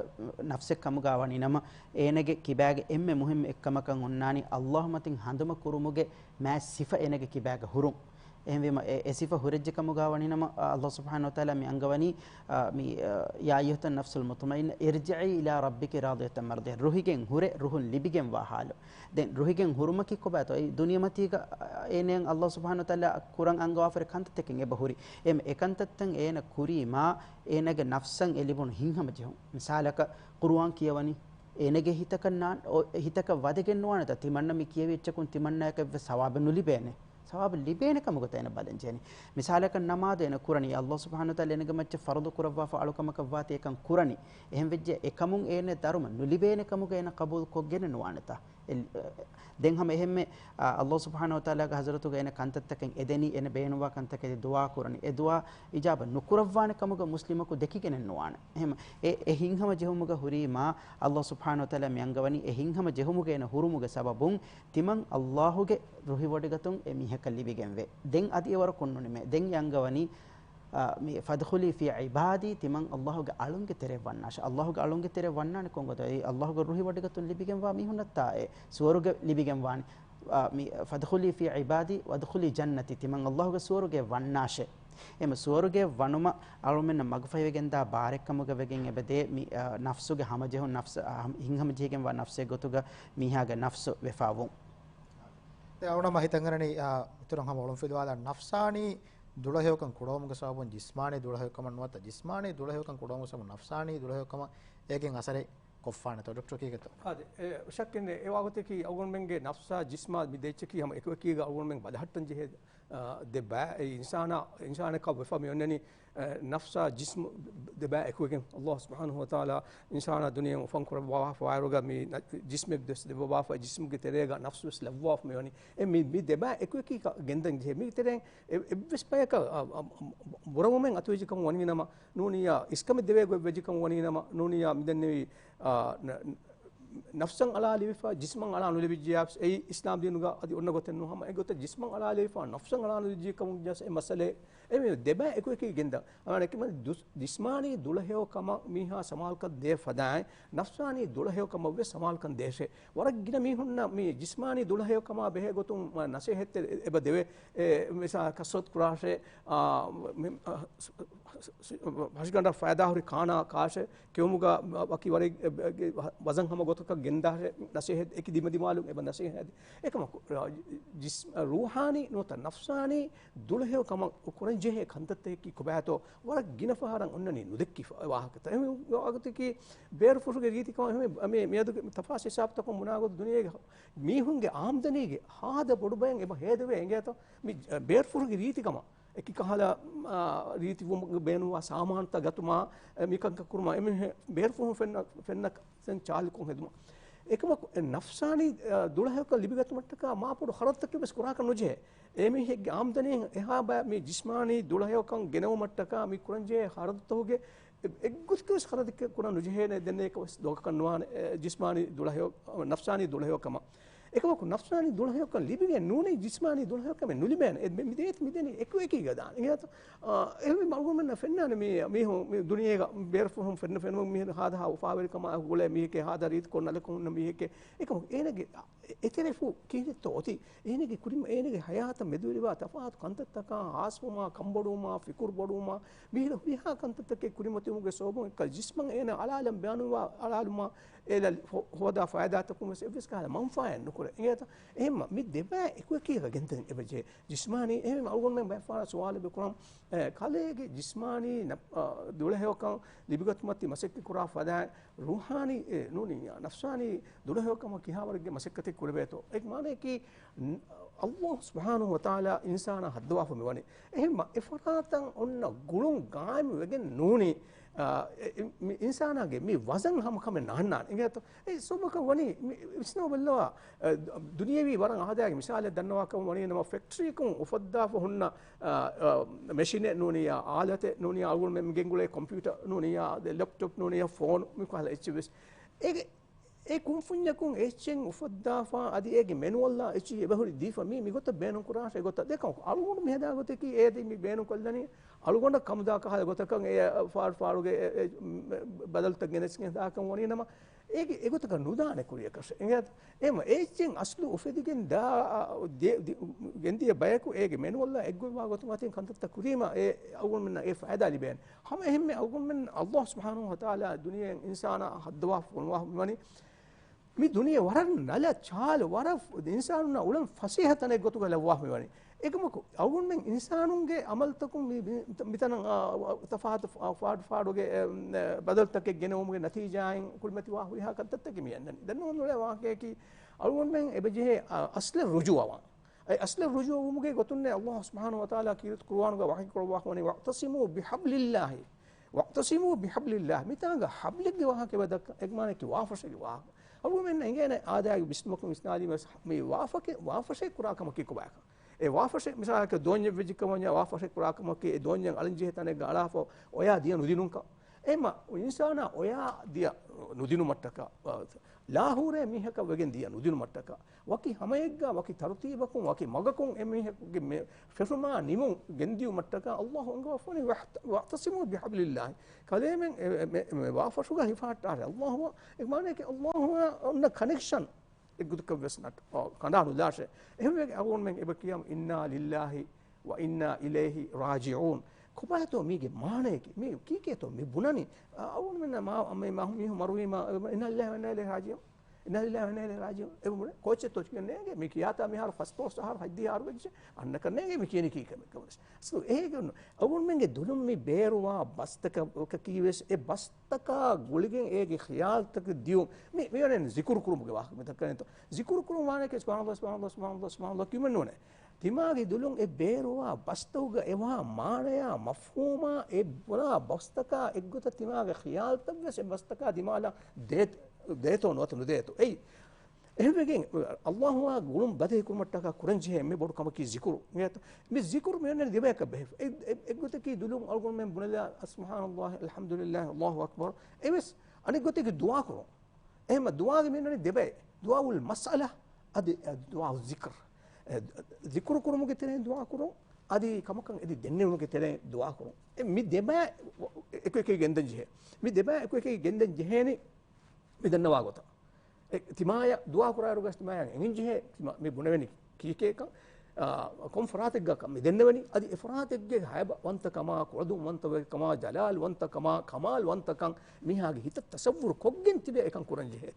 ނަފްސެއް ކަމުގަ ވަނީ ނަމަ، އޭނަގެ ކިބާގެ އެންމެ މުހިއްމު އެއްކަމަކަށް އޮންނާނީ ﷲ މަތިން ހަނދުމަ ކުރުމުގެ މާތް ސިފަ އޭނަގެ ކިބާގަ ހުރުން. އެހެންވީމަ، އެ، އެ ސިފަ ހުރެއްޖެ ކަމުގަ ވަނީ ނަމަ، އަ، ﷲ ސުބްޙާނަހޫ ވަތަޢާލާ މި އަންގަވަނީ، އަ، މި، އަ، يا أيتها النفس المطمئنة ارجعي إلى ربك راضية مرضية. ރުހިގެން ހުރެ، ރުހުން ލިބިގެންވާ ޙާލު. ދެން ރުހިގެން ހުރުމަކީ ކޮބާތޯ؟ އެ ދުނިޔެމަތީގަ، އަ، އޭނައަށް ﷲ ސުބްޙާނަހޫ ވަތަޢާލާ ކުރަން އަންގަވާފަރި ކަންތައްތަކެއް އެބަ ހުރި. އެ، އެ ކަންތައްތައް އޭނަ ކުރީމާ، އޭނަގެ ނަފްސަށް އެ ލިބުނު ހިތްހަމަޖެހުން. މިސާލަކަށް، ޤުރުއާން ކިޔަވަނީ، އޭނަގެ ހިތަކަށް ނާ-، އޮ-، ހިތަކަށް ވަދެގެން ނުވާނެތަ؟ ތިމަންނަ މި ކިޔެވި އެއްޗަކުން ތިމަންނައަކަށް ވެސް ސަވާބެއް ނުލިބޭނެ. ސަވާބު ލިބޭނެ ކަމުގަ އޭނަ ބަލަން ޖެހެނީ. މިސާލަކަށް ނަމާދު އޭނަ ކުރަނީ، ﷲ ސުބްޙާނަހޫ ވަތަޢާލާ އޭނަގެ މައްޗަށް ފަރުޟު ކުރައްވާފަ އަޅުކަމަކަށް ވާތީ އެކަން ކުރަނީ. އެހެން ވެއްޖެ އެކަމުން އޭނަ ދަރުމަ ނުލިބޭނެ ކަމުގަ އޭނަ ޤަބޫލު ކޮށްގެނެއް ނުވާނެތާ؟ އެ-، ދެން ހަމަ އެހެންމެ، އާ، ﷲ ސުބްޙާނަހޫ ވަތަޢާލާގެ ޙަޟްރަތުގަ އޭނަ ކަންތައްތަކެއް އެދެނީ، އޭނަ ބޭނުންވާ ކަންތަކެއް ދުޢާ ކުރަނީ. އެ ދުޢާ އިޖާބަ ނުކުރައްވާނެ ކަމުގަ މުސްލިމަކު ދެކިގެނެއް ނުވާނެ. އެހެން އެ، އެ ހިތްހަމަޖެހުމުގަ ހުރީމާ، ﷲ ސުބްޙާނަހޫ ވަތަޢާލާ މި އަންގަވަނީ އެ ހިތްހަމަޖެހުމުގަ އޭނަ ހުރުމުގެ ސަބަބުން ތިމަން ﷲގެ ރުހިވޮޑިގަތުން އެ މީހަކަށް ލިބިގެންވޭ. ދެން އަދި އެވަރަކުން ނޫނީމޭ. ދެން އެ އަންގަވަނީ، އާ، މި فادخلي في عبادي، ތިމަން ﷲގެ އަޅުންގެ ތެރެއަށް ވަންނާށޭ. ﷲގެ އަޅުންގެ ތެރެއަށް ވަންނާނެ ކޮން ގޮތަށް؟ އެ ﷲގެ ރުހިވޮޑިގަތުން ލިބިގެންވާ މީހުންނަށްތާ އެ ސުވަރުގެ ލިބިގެންވާނެ. އާ، މި فادخلي في عبادي وادخلي جنتي، ތިމަން ﷲގެ ސުވަރުގެ ވަންނާށޭ. އެމަ ސުވަރުގެ ވަނުމަށް އަޅުމެންނަށް މަގުފަހިވެގެންދާ ބާރެއްކަމުގަ ވެގެން އެބަދޭ މި، އާ، ނަފްސުގެ ހަމަޖެހުން ނަފްސު، އާ، ހިތްހަމަޖެހިގެންވާ ނަފްސެއް ގޮތުގަ މީހާގެ ނަފްސު ވެފާވުން. ދެން އަޅުނަމަ ހިތަށް އަރަނީ، އާ، އިތުރަށް ހަމަ އޮޅުންފިލުވާލާ ނަފްސާނީ ދުޅަހެޔޮކަން ކުޑަވުމުގެ ސަބަބުން ޖިސްމާނީ ދުޅަހެޔޮކަމަށް ނުވަތަ ޖިސްމާނީ ދުޅަހެޔޮކަން ކުޑަވުމުގެ ސަބަބުން ނަފްސާނީ ދުޅަހެޔޮކަމަށް އޭގެން އަސަރެއް ކޮށްފާނެތޯ ޑޮކްޓަރ ކީކޭތޯ؟ އާދެ، އެ ޝައްކެއް ނެތް. އެ ވާގޮތަކީ އަޅުގަނޑުމެންގެ ނަފްސާ ޖިސްމާ މި ދެއްޗަކީ ހަމަ އެކުއެކީގަ އަޅުގަނޑުމެން ބަލަހައްޓަން ޖެހޭ، އާ، ދެ ބައި. އެ އިންސާނާ، އިންސާނަކަށް ވެފަ މި އޮންނަނީ، އަ، ނަފްސާ ޖިސްމު ދެ ބައި އެކުވެގެން އަﷲ ސުބްޙާނަހޫ ވަތަޢާލާ އިންސާނާ ދުނިޔެއަށް އުފަން ކުރައްވާފަ ވާއިރުގަ މި ނަ-، ޖިސްމެއް ދެސް ދެއްވަވާފަ، ޖިސްމުގެ ތެރޭގަ ނަފްސު ވެސް ލައްވާފަ މި ވަނީ. އެ މި، މި ދެ ބައި އެކުއެކީ ކަ-، ގެންދަން ޖެހޭ. މި ތެރެއިން އެ-، އެއްވެސް ބަޔަކަށް، އަ، އަ، އަ، ބުރަވުމެއް އަތުވެއްޖެ ކަމަށް ވަނީ ނަމަ، ނޫނިއްޔާ އިސްކަމެއް ދެވޭ ގޮތް ވެއްޖެ ކަމަށް ވަނީ ނަމަ، ނޫނިއްޔާ މި ދެންނެވި، އާ، ނަ-، ނަފްސަށް އަޅާލެވިފަ، ޖިސްމަށް އަޅާ ނުލެވިއްޖެޔާ، އެއީ އިސްލާމް ދީނުގަ އަދި އޮންނަ ގޮތެއް ނޫން. ހަމަ އެގޮތަށް ޖިސްމަށް އަޅާލެވިފަ، ނަފްސަށް އަޅާ ނުލެވިއްޖެ ކަމުން ޖަސް އެ މައްސަލައެއް. އެ މި ދެބައި އެކުއެކީ ގެންދަން. އަމާނެ އެކި މަ-، ދުސް-، ޖިސްމާނީ ދުޅަހެޔޮ ކަމަށް މީހާ ސަމާލުކަން ދޭ ފަދައިން، ނަފްސާނީ ދުޅަހެޔޮ ކަމަށް ވެސް ސަމާލުކަން ދޭށޭ. ވަރަށް ގިނަ މީހުންނަށް މި ޖިސްމާނީ ދުޅަހެޔޮ ކަމާ ބެހޭ ގޮތުން މަ-، ނަސޭހަތެއް އެ-، އެބަ ދެވޭ. އެ، މިސާ ކަސްރަތު ކުރާށޭ، އާ، މި-، އަ، ސު-، ސު-، ސު-، ހަށިގަނޑަށް ފައިދާހުރި ކާނާ ކާށޭ، ކެއުމުގަ ވަކި ވަރެއް، އެ، އެ، ވަޒަން ހަމަ ގޮތަށް ގެންދާށޭ ނަސޭހަތް، އެކި ދިމަދިމާލުން އެބަ ނަސޭހަތް. އެކަމަކު، އ، ޖިސް-، ރޫޙާނީ ނުވަތަ ނަފްސާނީ ދުޅަހެޔޮކަމަށް ކުރަންޖެހޭ ކަންތައްތަކަކީ ކޮބާތޯ؟ ވަރަށް ގިނަ ފަހަރަށް އޮންނަނީ ނުދެއްކި ފަ-، ވާހަކަތައް. އެހެން ވާހަކަތަކީ ބޭރުފުށުގެ ރީތިކަމަށް އެހެން މި-، މިއަދުގެ ތަފާސް ހިސާބުތަކުން ބުނާގޮތަށް ދުނިޔޭގެ މީހުންގެ އާމްދަނީގެ ހާދަ ބޮޑު ބަޔަށް އެބަ ހޭދަވޭ އިނގޭތޯ؟ މި ބޭރުފުށުގެ ރީތިކަމަށް އެކި ކަހަލަ، އާ، ރީތިވުމުގެ ބޭނުންވާ ސާމާނުތައް ގަތުމާ، އެ، މިކަންކަން ކުރުމާ، އެމީހެއް ބޭރުފުށުން ފެންނަ، ފެންނަ ސެން ޗާލިކުން ހެދުމަށް. އެކަމަކު، އެ ނަފްސާނީ، އާ، ދުޅަހެޔޮކަން ލިބިގަތުމަށްޓަކާ މާ ބޮޑު ޚަރަދުތަކެއް ވެސް ކުރާކަށް ނުޖެހޭ. އެމީހެއްގެ އާމްދަނީ އެހާ ބަޔަށް މި ޖިސްމާނީ ދުޅަހެޔޮކަން ގެނައުމަށްޓަކާ މި ކުރަންޖެހޭ ޚަރަދުތަކުގެ އެ-، އެއްގޮތަކަށް ވެސް ޚަރަދެއްގެ ކުރަން ނުޖެހޭނެ ދެންނެއަކަށް ވެސް ދޮގަކަށް ނުވާނެ، އެ، ޖިސްމާނީ ދުޅަހެޔޮ-، ނަފްސާނީ ދުޅަހެޔޮކަމަށް. އެކަމަކު ނަފްސާނީ ދުޅަހެޔޮކަން ލިބިގެން ނޫނީ ޖިސްމާނީ ދުޅަހެޔޮކަމެއް ނުލިބޭނެ. އެ މި-، މި ދޭތި މިދެނީ އެކު އެކީގަ ދާނެ. އިނގޭތޯ؟ އާ، އެހެން މަގުމެންނަށް ފެންނާނެ މީ، މީހުން މި ދުނިޔޭގަ ބޭރުފުށުން ފެންނަ ފެނުމުން މީހުން ހާދަހާ އުފާވެރިކަމާ ގުޅޭ މީހެކޭ ހާދަ ރީތިކޮށް ނަލަކޮށް ހުންނަ މީހެކޭ. އެކަމަކު އޭނަގެ އެތެރެފު ކީރިތޯ އޮތީ؟ އޭނަގެ ކުރިން، އޭނަގެ ހަޔާތަށް މެދުވެރިވާ ތަފާތު ކަންތައްތަކާ، ހާސްވުމާ، ކަންބޮޑުވުމާ، ފިކުރު ބޮޑުވުމާ، މިހިރަ ހުރިހާ ކަންތައްތަކެއް ކުރިމަތިވުމުގެ ސަބަބުން އެކަލް ޖިސްމަށް އޭނަ އަޅާލަން ބޭނުންވާ އަޅާލުމާ، އޭނަ ހޯ-، ހޯދާ ފައިދާތަކުން ވެސް އެއްވެސް ކަހަލަ މަންފާއެއް ނުކުރޭ. އިނގޭތަ؟ އެހެންމަ މި ދެބައި އެކުއެކީގަ ގެންދަން އެބަޖެހޭ. ޖިސްމާނީ، އެހެންމަ އަޅުގަނޑުމެން ބައެއްފަހަރަށް ސުވާލެއް ކުރަން، އެ، ކަލޭގެ ޖިސްމާނީ ނަ-، އަ، ދުޅަހެޔޮކަން ލިބިގަތުމަށް ތި މަސައްކަތް ކުރާ ފަދައިން ރޫޙާނީ، އެ، ނޫނިއްޔާ، ނަފްސާނީ ދުޅަހެޔޮކަމަށް ކިހާވަރެއްގެ މަސައްކަތެއް ކުރެވޭތޯ؟ އޭގެ މާނަޔަކީ، ން-، ﷲ ސުބްޙާނަހޫ ވަތަޢާލާ އިންސާނާ ހައްދަވާފަ މިވަނީ. އެހެންމަ އެ ފަރާތަށް އޮންނަ ގުޅުން ގާއިމު ވެގެން ނޫނީ، އާ، އެ، އެ، މި އިންސާނާގެ މި ވަޒަން ހަމަކަމެއް ނާންނާނެ. އިނގޭތޯ؟ އެ ސަބަބަކަށް ވަނީ މި ވިސްނަވަބައްލަވާ، އަ، ދުނިޔެވީ ވަރަށް އާދައިގެ މިސާލެއް ދަންނަވާކަމަށް ވަނީ ނަމަ ފެކްޓްރީއަކުން އުފައްދާފަ ހުންނަ، އަ، އަ، މެޝިނެއް ނޫނިއްޔާ، އާލަތެއް ނޫނިއްޔާ، އަޅުގަނޑުމެން ގެންގުޅޭ ކޮމްޕިއުޓަރ ނޫނިއްޔާ، ލެޕްޓޮޕް ނޫނިއްޔާ، ފޯނު މި ކަހަލަ އެއްޗެއް ވެސް. އޭގެ އެ ކުންފުންޏަކުން އެއްޗެއް އުފައްދާފަ، އަދި އޭގެ މެނުއަލްއާ އެއްޗެހި އެބަހުރި ދީފަ މީ، މިގޮތަށް ބޭނުން ކުރާށޭ ގޮތަށް ދެކޮށް އަޅުގަނޑު މިހަދާ ގޮތަކީ އޭދެ މި ބޭނުން ކޮށްލަނީ އަޅުގަނޑަށް ކަމުދާ ކަހަލަ ގޮތަކަށް އެ ފާޑު ފާޑުގެ އެ، އެ، ބަދަލުތައް ގެނެސްގެން ހަދާކަށް ވަނީ ނަމަ، އޭގެ އެގޮތަކަށް ނުދާނެ ކުރިޔަކަށް. އެހެން އެ އެއްޗެއް އަސްލު އުފެދިގެން ދާ، ދެ-، ދި-، ގެންދިޔަ ބަޔަކު އޭގެ މެނުއަލްއާ އެއްގޮތްވާ ގޮތުން އަތިން ކަންތައްތައް ކުރީމަ އެ އަޅުގަނޑުމެންނަށް އެ ފައިދާ ލިބޭނެ. ހަމަ އެހެންމެ އަޅުގަނޑުމެން ﷲ ސުބްޙާނަހޫ ވަތަޢާލާ ދުނިޔެއިން އިންސާނާ ހައްދަވާފަ ފޮނުވާފަ މިވަނީ. މި ދުނިޔެ ވަރަށް ނަލަ ޗާލު، ވަރަށް އިންސާނުންނަށް އުޅަން ފަސޭހަ ތަނެއް ގޮތުގަ ލައްވާފަ މިވަނީ. އެކަމަކު އަޅުގަނޑުމެން އިންސާނުންގެ އަމަލުތަކުން މި، މި، މިތަނަށް، އާ، ތަފާތު ފާ-، ފާޑު ފާޑުގެ، އެ، އެ، ބަދަލުތަކެއް ގެނައުމުގެ ނަތީޖާއިން ކުރިމަތިވާ ހުރިހާ ކަންތައްތަކެއް މި އަންނަނީ. ދެން ނޫން އުޅޭ ވާހަކަޔަކީ އަޅުގަނޑުމެން އެބަޖެހޭ، އާ، އަސްލަށް ރުޖޫޢަވާން. އެ އަސްލަށް ރުޖޫޢަވުމުގެ ގޮތުންނޭ ﷲ ސުބްޙާނަހޫ ވަތަޢާލާ ކީރިތި ޤުރުއާނުގަ ވަޙީ ކުރައްވާފަ ވަނީ، "وَاعْتَصِمُوا بِحَبْلِ اللَّهِ، وَاعْتَصِمُوا بِحَبْلِ اللَّهِ." މިތާނގަ ޙަބްލެއްގެ ވާހަކަ އެބަ ދައްކަ، އެގެ މާނަޔަކީ ވާފަށޭގެ ވާހަކަ. އަޅުގަނޑުމެންނަށް އެނގޭނެ އާދައިގެ ވިސްނުމަކުން ވިސްނާލީމަ މި ވާފަށޭ، ވާފަށޭ ކުރާ ކަމަކީ ކޮބާކަން. އެ ވާފަށޭ މިސާލަކަށް ދޯންޏެއް ވެއްޖެކަމަށް ވާފަށޭ ކުރާ ކަމަކީ އެ ދޯންޏަށް އަޅަން ޖެހޭ ތަނެއްގަ އަޅާފަ އޮޔާ ދިޔަ ނުދިނުންކަން. އެހެންމަ އިންސާނާ އޮޔާ ދިޔަ ނުދިނުމަށްޓަކާ، ލާހުރޭ މީހަކަށް ވެގެން ދިޔަ ނުދިނުމަށްޓަކާ، ވަކި ހަމައެއްގަ، ވަކި ތަރުތީބަކުން، ވަކި މަގަކުން އެ މީހަކުގެ މެ-، ފެށުމާ ނިމުން ގެންދިޔުމަށްޓަކާ ﷲ އަންގަވާފަ ވަނީ، "وَاعْتَ-، وَاعْتَصِمُوا بِحَبْلِ اللَّهِ." ކަލޭމެން އެ، އެ، މެ-، މެ ވާފަށުގަ ހިފަހައްޓާށޭ. ﷲ، އެ މާނަޔަކީ ﷲ އަށް އޮންނަ ކަނެކްޝަން އެއްގޮތަކަށް ވެސް ނަޓް-، އާ، ކަނޑާ ނުލާށޭ. އެހެންވެގެން އަޅުގަނޑުމެން އެބަ ކިޔަމު، "إِنَّا لِلَّهِ وَإِنَّا إِلَيْهِ رَاجِعُونَ." ކޮބާތޯ މީގެ މާނަޔަކީ؟ މީ ކީކޭތޯ މި ބުނަނީ؟ އަ-، އަޅުގަނޑުމެންނަށް މާ-، މި މަ-، މީހުން މަރުވީމަ، "إِنَّا لِلَّهِ وَإِنَّا إِلَيْهِ رَاجِعُونَ. إِنَّا لِلَّهِ وَإِنَّا إِلَيْهِ رَاجِعُونَ." އެބަ ބުނެ، ކޯޗެއްތޯ ކިޔަން ނޭނގެ، މި ކިޔާތާ މިހާރު ފަސްދޮޅަސް އަހަރު، ހަތްދިހަ އަހަރު ވެއްޖެ، އަންނަކަށް ނޭނގެ މި ކިޔަނީ ކީކަމެއް ކަމަށް. ސޯ، އޭގެ އަޅުގަނޑުމެންގެ ދުލުން މި ބޭރުވާ ބަސްތަކަކީ ވެސް އެ ބަސްތަކާ ގުޅިގެން އޭގެ ޚިޔާލުތަކަށް ދިޔުން. މި، މި ވަނީ ޒިކުރު ކުރުމުގެ ވާހަކަ މި ދައްކަނީތޯ. ޒިކުރު ކުރުން ވާނެކޭ، "ސުބްޙާނަﷲ، ސުބްޙާނަﷲ، ސުބްޙާނަﷲ" ކިޔުމެއް ނޫނޭ. ދިމާގި ދުލުން އެ ބޭރުވާ ބަސްތަކުގަ އެވާ މާނަޔާ މަފްހޫމާ އެ ބުނާ ބަސްތަކާ އެއްގޮތަށް ދިމާގެ ޚިޔާލުތައް ވެސް އެ ބަސްތަކާ ދިމާލަށް ދޭ-، ދޭތޯ ނުވަތަ ނުދޭތޯ. އެއީ. އެހެންވެގެން، އަﷲއާ ގުޅުން ބަދަހި ކުރުމަށްޓަކާ ކުރަންޖެހޭ އެންމެ ބޮޑު ކަމަކީ ޒިކުރު. މި ޒިކުރު މި އޮންނަނީ ދެބަޔަކަށް ބެހޭ. އެ-، އެ-، އެއްގޮތަކީ ދުލުން އަޅުގަނޑުމެން ބުނެލާ، "ސުބްޙާނަﷲ، އަލްޙަމްދުލިއްލާހި، ﷲ އަކްބަރު." އެވެސް އަނެއްގޮތަކީ ދުޢާ ކުރުން. އެހެން ދުޢާގެ މި އޮންނަނީ ދެބައެއް. ދުޢާއުލް މަސްއަލާ، އަދި، އަ، ދުޢާއު ޒިކްރު. އެ، ޒިކުރު ކުރުމުގެ ތެރެއިން ދުޢާ ކުރުން، އަދި ކަމަކަށް އެދި ދެންނެވުމުގެ ތެރެއިން ދުޢާ ކުރުން. އެ މި ދެބައި އެކުއެކީ ގެންދަން ޖެހޭ. މި ދެބައި އެކުއެކީ ގެންދަން ޖެހޭނީ މި ދަންނަވާ ގޮތަށް. އެ ތިމާޔަށް ދުޢާ ކުރާއިރުގަސް ތިމާޔަށް އެނގެން ޖެހޭ، ތިމާ މި ބުނެވެނީ ކީކޭކަން، އާ، ކޮން ފަރާތެއްގަކަން މި ދެންނެވެނީ. އަދި އެ ފަރާތެއްގެ ހައިބަވަންތަކަމާ، ކުޅަދުންވަންތަކަމާ، ޖަލާލުވަންތަކަމާ، ކަމާލުވަންތަކަން މީހާގެ ހިތަށް ތަޞައްވުރު ކޮށްގެން ތިބެ އެކަން ކުރަން ޖެހޭ.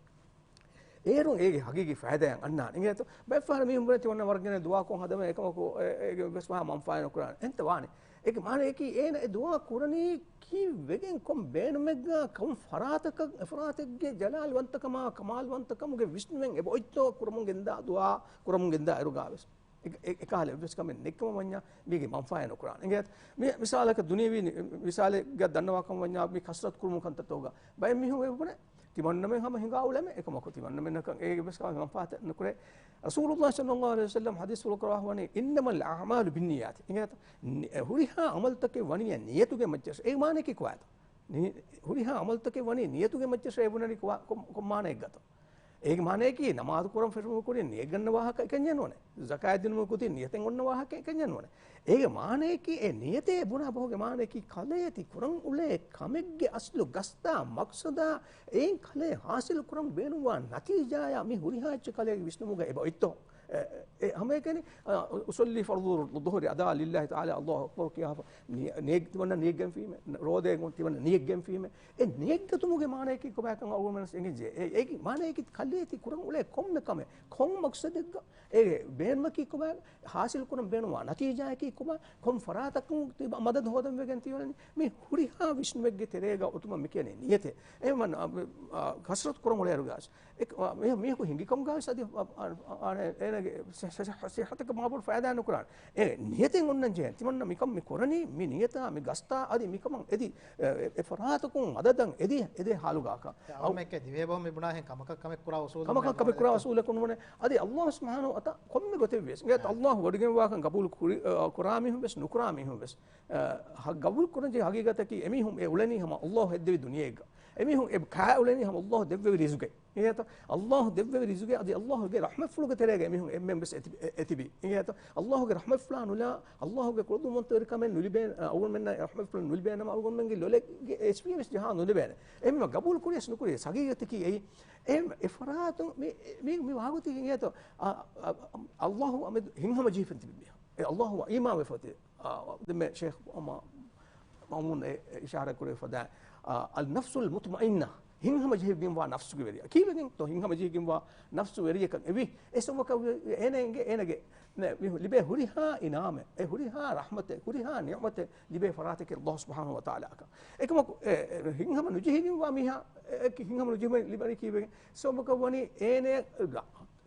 އޭރުން އޭގެ ހަގީގީ ފައިދާއަށް އަންނާނެ. އިނގޭތޯ؟ ބައެއްފަހަރު މީހުން ބުނޭ ތިމަންނަ ވަރަށް ގިނަ ދުޢާކޮށް ހަދަމޭ އެކަމަކު އެ-، އޭގެ ވެސް ވާހަކަ މަންފާއެއް ނުކުރާނެ. އެންތަ ވާނެ؟ އޭގެ މާނަޔަކީ އޭނަ އެ ދުޢާ ކުރަނީ ކީއްވެގެން ކޮން ބޭނުމެއްގަ ކޮން ފަރާތަކަށް އެފަރާތެއްގެ ޖަލާލްވަންތަކަމާ ކަމާލްވަންތަކަމުގެ ވިސްނުމެއް އެބައޮތްތޯ ކުރަމުން ގެންދާ ދުޢާ ކުރަމުން ގެންދާ އިރުގަ ވެސް. އެ-، އެ-، އެކަހަލަ އެއްވެސް ކަމެއް ނެތްކަމަށް ވަންޏާ މީގެ މަންފާއެއް ނުކުރާނެ. އިނގޭތަ؟ މި މިސާލަކަށް ދުނިޔެވީ މި-، މިސާލެއްގަ ދަންނަވާކަމަށް ވަންޏާ މި ކަސްރަތު ކުރުމުން ކަންތައްތަކުގަ ބައެއް މީހުން އެ ބުނޭ ތިމަންނަމެން ހަމަ ހިނގާ އުޅެމެ އެކަމަކު ތިމަންނަމެންނަކަށް އޭގެ ވެސް ކަމެއް މަންފާތެއް ނުކުރޭ. ރަސޫލުﷲ ޞައްލަﷲ ޢަލައިހި ވަސައްލަމް ޙަދީޘްފުޅު ކުރަވާފަވަނީ، "إنما الأعمال بالنيات." އިނގޭތަ؟ ނި-، އެ ހުރިހާ ޢަމަލުތަކެއް ވަނީ ނިޔަތުގެ މައްޗަށް. އޭގެ މާނައަކީ ކޮބާތޯ؟ ނި-، ހުރިހާ ޢަމަލުތަކެއް ވަނީ ނިޔަތުގެ މައްޗަށޭ ބުނަނީ ކޮ-، ކޮ-، ކޮން މާނައެއްގަތޯ؟ އޭގެ މާނައަކީ ނަމާދު ކުރަން ފެށުމުގެ ކުރިން ނިޔަތް ގަންނަ ވާހަކަ އެކަންޏެއް ނޫނޭ. ޒަކާތް ދިނުމުގެ ކުރިން ނިޔަތެއް އޮންނަ ވާހަކަ އެކަންޏެއް ނޫނޭ. އޭގެ މާނައަކީ އެ ނިޔަތޭ ބުނާ ބަހުގެ މާނައަކީ ކަލޭ ތި ކުރަން އުޅޭ ކަމެއްގެ އަސްލު ގަސްދާ މަޤްޞަދާ އެއިން ކަލޭ ޙާޞިލު ކުރަން ބޭނުންވާ ނަތީޖާޔާ މި ހުރިހާ އެއްޗެއް ކަލޭގެ ވިސްނުމުގަ އެބައޮތްތޯ؟ އެ، އެ ހަމައެކަނި، އަ، أصلي فرض الظهر أداء لله تعالى، الله أكبر ކިޔާފަ، ނި-، ނިޔަތް ތިމަންނަ ނިޔަތްގެންފީމެ، ރޯދަ ތިމަންނަ ނިޔަތްގެންފީމެ. އެ ނިޔަތްގަތުމުގެ މާނައަކީ ކޮބާކަން އަޅުގަނޑުމެން އެނގިއްޖެ. އެ، އޭގެ މާނައަކީ ކަލޭ ތި ކުރަން އުޅޭ ކޮންމެ ކަމެއް، ކޮން މަޤްޞަދެއްގަ އޭގެ ބޭނުމަކީ ކޮބާ؟ ޙާޞިލު ކުރަން ބޭނުންވާ ނަތީޖާއަކީ ކޮބާ؟ ކޮން ފަރާތަކުން ތިބަ މަދަދު ހޯދަން ވެގެން ތިއުޅެނީ؟ މި ހުރިހާ ވިސްނުމެއްގެ ތެރޭގަ އޮތުމަށް މި ކިޔަނީ ނިޔަތޭ. އެހެންވީމަ، އަ، އަ، ކަސްރަތު ކުރަން އުޅޭއިރުގަ އެ-، އަ، މި-، މީހަކު ހިނގި ކަމުގަ ވެސް އަދި، އަ، އަ، އަ، އޭނަގެ ސި-، ސި-، ސިއްޙަތަކަށް މާބޮޑު ފައިދާ ނުކުރާނެ. އޭ ނިޔަތެއް އޮންނަން ޖެހޭ. ތިމަންނަ މިކަން މި ކުރަނީ މި ނިޔަތާ މި ގަސްތާ އަދި މިކަމަށް އެދި، އެ، އެ ފަރާތަކުން މަދަދަށް އެދި، އެދޭ ޙާލުގަކަށް. އަޅުމެން ދިވެހި ބަހުން މި ބުނާހެން ކަމަކަށް ކަމެއް ކުރާ އުސޫލެއް ކަމަކަށް ނޫނޭ. ކަމެއް ކުރާ އުސޫލަކު ނޫނޭ. އަދި ﷲ ސުބްޙާނަހޫ ވަތަޢާލާ ކޮންމެ ގޮތެއް ވިޔަސް. އިނގޭތަ؟ ﷲ ވަޑިގެންވާކަން ގަބޫލު ކުރި-، އަ، ކުރާ މީހުން ވެސް ނުކުރާ މީހުން ވެސް، އަ، ހަ-، ގަބޫލު ކުރަން ޖެހޭ ހަގީގަތަކީ އެމީހުން އެ އުޅެނީ ހަމަ ﷲ ހެއްދެވި ދުނިޔެއެއްގަ. އެމީހުން އެ ކާ އުޅެނީ ހަމަ ﷲ ދެއްވެވި ރިޒުގެއް. އިނގޭތަ؟ ﷲ ދެއްވެވި ރިޒުގެ އަދި ﷲގެ ރަޙްމަތްފުޅުގެ ތެރޭގަ އެމީހުން އެންމެން ވެސް އެތި-، އެ-، އެތިބީ. އިނގޭތަ؟ ﷲގެ ރަޙްމަތްފުޅާ ނުލާ، ﷲގެ ކުޅަދުންވަންތަވެރިކަމެއް ނުލިބޭ، އަ، އަޅުގަނޑުމެންނަށް ރަޙްމަތްފުޅެއް ނުލިބޭނަމަ އަޅުގަނޑުމެންގެ ލޮލެއްގެ އެސްޕީއެންސް ޖަހާ ނުލިބޭނެ. އެހެންވީމަ ގަބޫލު ކުރިޔަސް ނުކުރިޔަސް ހަގީގަތަކީ އެއީ. އެ، އެ ފަރާތުން މި، މި، މި ވާގޮތީގަ އިނގޭތޯ، އަ، އަ، ﷲ އަމެދު ހިތްހަމަޖެހިފައި ތިބި މީހާ. އެ ﷲ އީމާންވެފަ ތި-، އާ، ދެންމެ ޝޭޚް މަ-، މައުމޫން އެ، އެ އިޝާރާތް ކުރެވިފަދަ، އާ، النفس المطمئنة، ހިތްހަމަޖެހިގެންވާ ނަފްސުގެ ވެރިޔާ. ކީއްވެގެންތޯ ހިތްހަމަޖެހިގެންވާ ނަފްސު ވެރިޔަކަށް އެވީ؟ އެ ސަބަބަކަށް އޭނަ އެނގޭ، އޭނަގެ މި ލިބޭ ހުރިހާ އިނާމެއް، އެ ހުރިހާ ރަޙްމަތެއް، ހުރިހާ ނިޢުމަތެއް ލިބޭ ފަރާތަކީ ﷲ ސުބްޙާނަހޫ ވަތަޢާލާއަކަށް. އެކަމަކު އެ، އެ، ހިތްހަމަ ނުޖެހިގެންވާ މީހާ، އެ، އެ، ހިތްހަމަ ނުޖެހުމެއް ލިބެނީ ކީއްވެގެން؟ ސަބަބަކަށް ވަނީ އޭނަ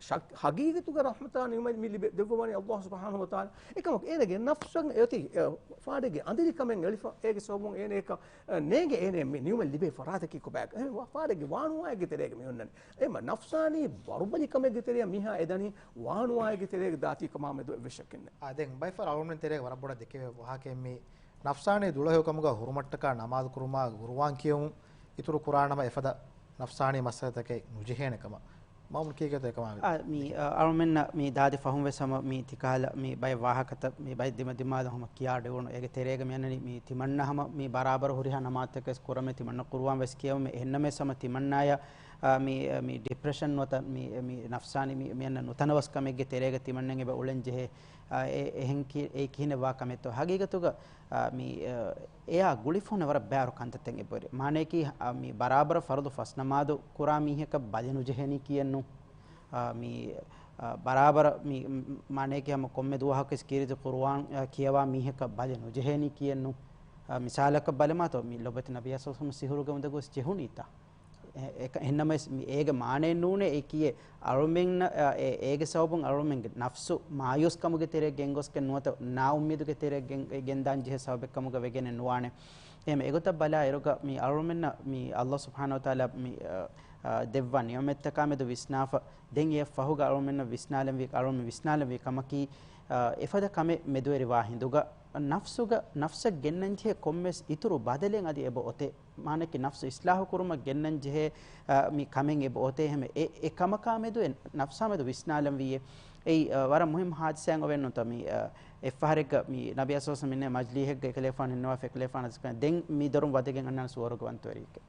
ޝަ-، ހަގީގަތުގަ ރަޙްމަތާ ނިޢުމަތް މި ލިބެ-، ދެއްވަވަނީ ﷲ ސުބްޙާނަހޫ ވަތަޢާލާ. އެކަމަކު އޭނަގެ ނަފްސަށް އެއޮތީ، އެ، ފާޑެއްގެ އަނދިރިކަމެއް އެޅިފަ، އޭގެ ސަބަބުން އޭނައަކަށް، އެ، ނޭނގެ އޭނަ މި ނިޢުމަތް ލިބޭ ފަރާތަކީ ކޮބާކަން. އެ، ފާޑެއްގެ ވާނުވާއެއްގެ ތެރޭގަ މި އޮންނަނީ. އެމަ ނަފްސާނީ ވަރުބަލިކަމެއްގެ ތެރެއަށް މީހާ އެދަނީ ވާނުވާއެއްގެ ތެރޭގަ ދާތީ ކަމާ މެދު އެއްވެސް ޝައްކެއް ނެތް. އާ، ދެން ބައެއް ފަހަރު އަޅުގަނޑުމެން ތެރޭގަ ވަރަށް ބޮޑަށް ދެކެވޭ ވާހަކައެއް މީ. ނަފްސާނީ ދުޅަހެޔޮކަމުގަ ހުރުމަށްޓަކާ ނަމާދު ކުރުމާ ގުރުއާން ކިޔެވުން އިތުރު ކުރާނަމަ އެފަދަ ނަފްސާނީ މައްސަލަތަކެއް ނުޖެހޭނެ ކަމަށް މައުމޫން ކީކޭތޯ އެކަމާ؟ އާ، މީ، އަ، އަޅުމެންނަށް މީ ދާދި ފަހުން ވެސް ހަމަ މީ ތިކަހަލަ މީ ބައެއް ވާހަކަތައް މީ ބައެއް ދިމަދިމާލަށް ހަމަ ކިޔާ ޑެވުނު. އޭގެ ތެރޭގަ މިއަންނަނީ މީ ތިމަންނަ ހަމަ މީ ބަރާބަރު ހުރިހާ ނަމާދުތަކެއް ވެސް ކުރަމޭ، ތިމަންނަ ޤުރުއާން ވެސް ކިޔަވަމޭ. އެހެންނަމަވެސް ހަމަ ތިމަންނާޔަށް، އާ، މީ، މީ ޑިޕްރެޝަން ނުވަތަ މީ، މީ ނަފްސާނީ މީ، މިއަންނަ ނުތަނަވަސްކަމެއްގެ ތެރޭގަ ތިމަންނައަށް އެބަ އުޅެން ޖެހޭ. އާ، އެ، އެހެން ކި-، އެއީ ކިހިނެއް ވާ ކަމެއްތޯ؟ ހަގީގަތުގަ، އާ، މީ، އާ، އެއާ ގުޅިފަހުން ވަރަށް ބައިވަރު ކަންތައްތައް އެބަހުރި. މާނަޔަކީ، އާ، މީ ބަރާބަރަށް ފަރުޟު ފަސް ނަމާދު ކުރާ މީހަކަށް ބަލި ނުޖެހޭނީ ކީއެއްނު. އާ، މީ، އާ، ބަރާބަރަށް މީ، މް، މާނަޔަކީ ހަމަ ކޮންމެ ދުވަހަކުވެސް ކީރިތި ޤުރުއާން، އާ، ކިޔަވާ މީހަކަށް ބަލި ނުޖެހޭނީ ކީއެއްނު. އާ، މިސާލަކަށް ބަލަމާތޯ، މި ލޮބުވެތި ނަބިއްޔާ ޞައްލަﷲު ޢަލައިހި ވަސައްލަމަ ސިހުރުގެ އުނދަގޫ ވެސް ޖެހުނީތާ. އެ-، އެ-، އެހެންނަމަވެސް މި އޭގެ މާނައެއް ނޫނޭ އެ ކިޔޭ. އަޅުމެންނަށް، އަ، އެ-، އޭގެ ސަބަބުން އަޅުމެންގެ ނަފްސު މާޔޫސްކަމުގެ ތެރެއަށް ގެންގޮސްގެން ނުވަތަ ނާއުއްމީދުގެ ތެރެއަށް ގެން-، ގެންދާން ޖެހޭ ސަބަބެއްކަމުގަ ވެގެނެއް ނުވާނެ. އެހެން އެގޮތަށް ބަލާ އިރުގަ މި އަޅުމެންނަށް މި ﷲ ސުބްޙާނަހޫ ވަތަޢާލާ މި، އަ، އަ، ދެއްވާ ނިޢުމަތްތަކާ މެދު ވިސްނާފަ، ދެން އެއަށް ފަހުގަ އަޅުމެންނަށް ވިސްނާލަންވީ، އަޅުމެން ވިސްނާލަންވީ ކަމަކީ، އަ، އެފަދަ ކަމެއް މެދުވެރިވާ ހިނދުގަ ނަފްސުގަ، ނަފްސަށް ގެންނަންޖެހޭ ކޮންމެސް އިތުރު ބަދަލެއް އަދި އެބަ އޮތޭ. މާނައަކީ ނަފްސު އިޞްލާޙު ކުރުމަށް ގެންނަން ޖެހޭ، އަ، މި ކަމެއް އެބަ އޮތޭ. ހަމަ އެ، އެ ކަމަކާ މެދު އެ ނަފްސާ މެދު ވިސްނާލަންވީއޭ. އެއީ، އަ، ވަރަށް މުހިއްމު ޙާދިސާއެއް އޮވެން ނުތަ މި، އަ، އެއްފަހަރެއްގަ މި ނަބިއްޔާ ޞައްލަﷲު ޢަލައިހި ވަސައްލަމަ އިންނަ މަޖިލީހެއްގަ އެކަލޭގެފާނު ހިންނަވާ ފެކަލޭގެފާނަށް ދެން މި ދޮރުން ވަދެގެން އަންނާނެ ސުވަރުގެ ވަންތަވެރިއެކޭ.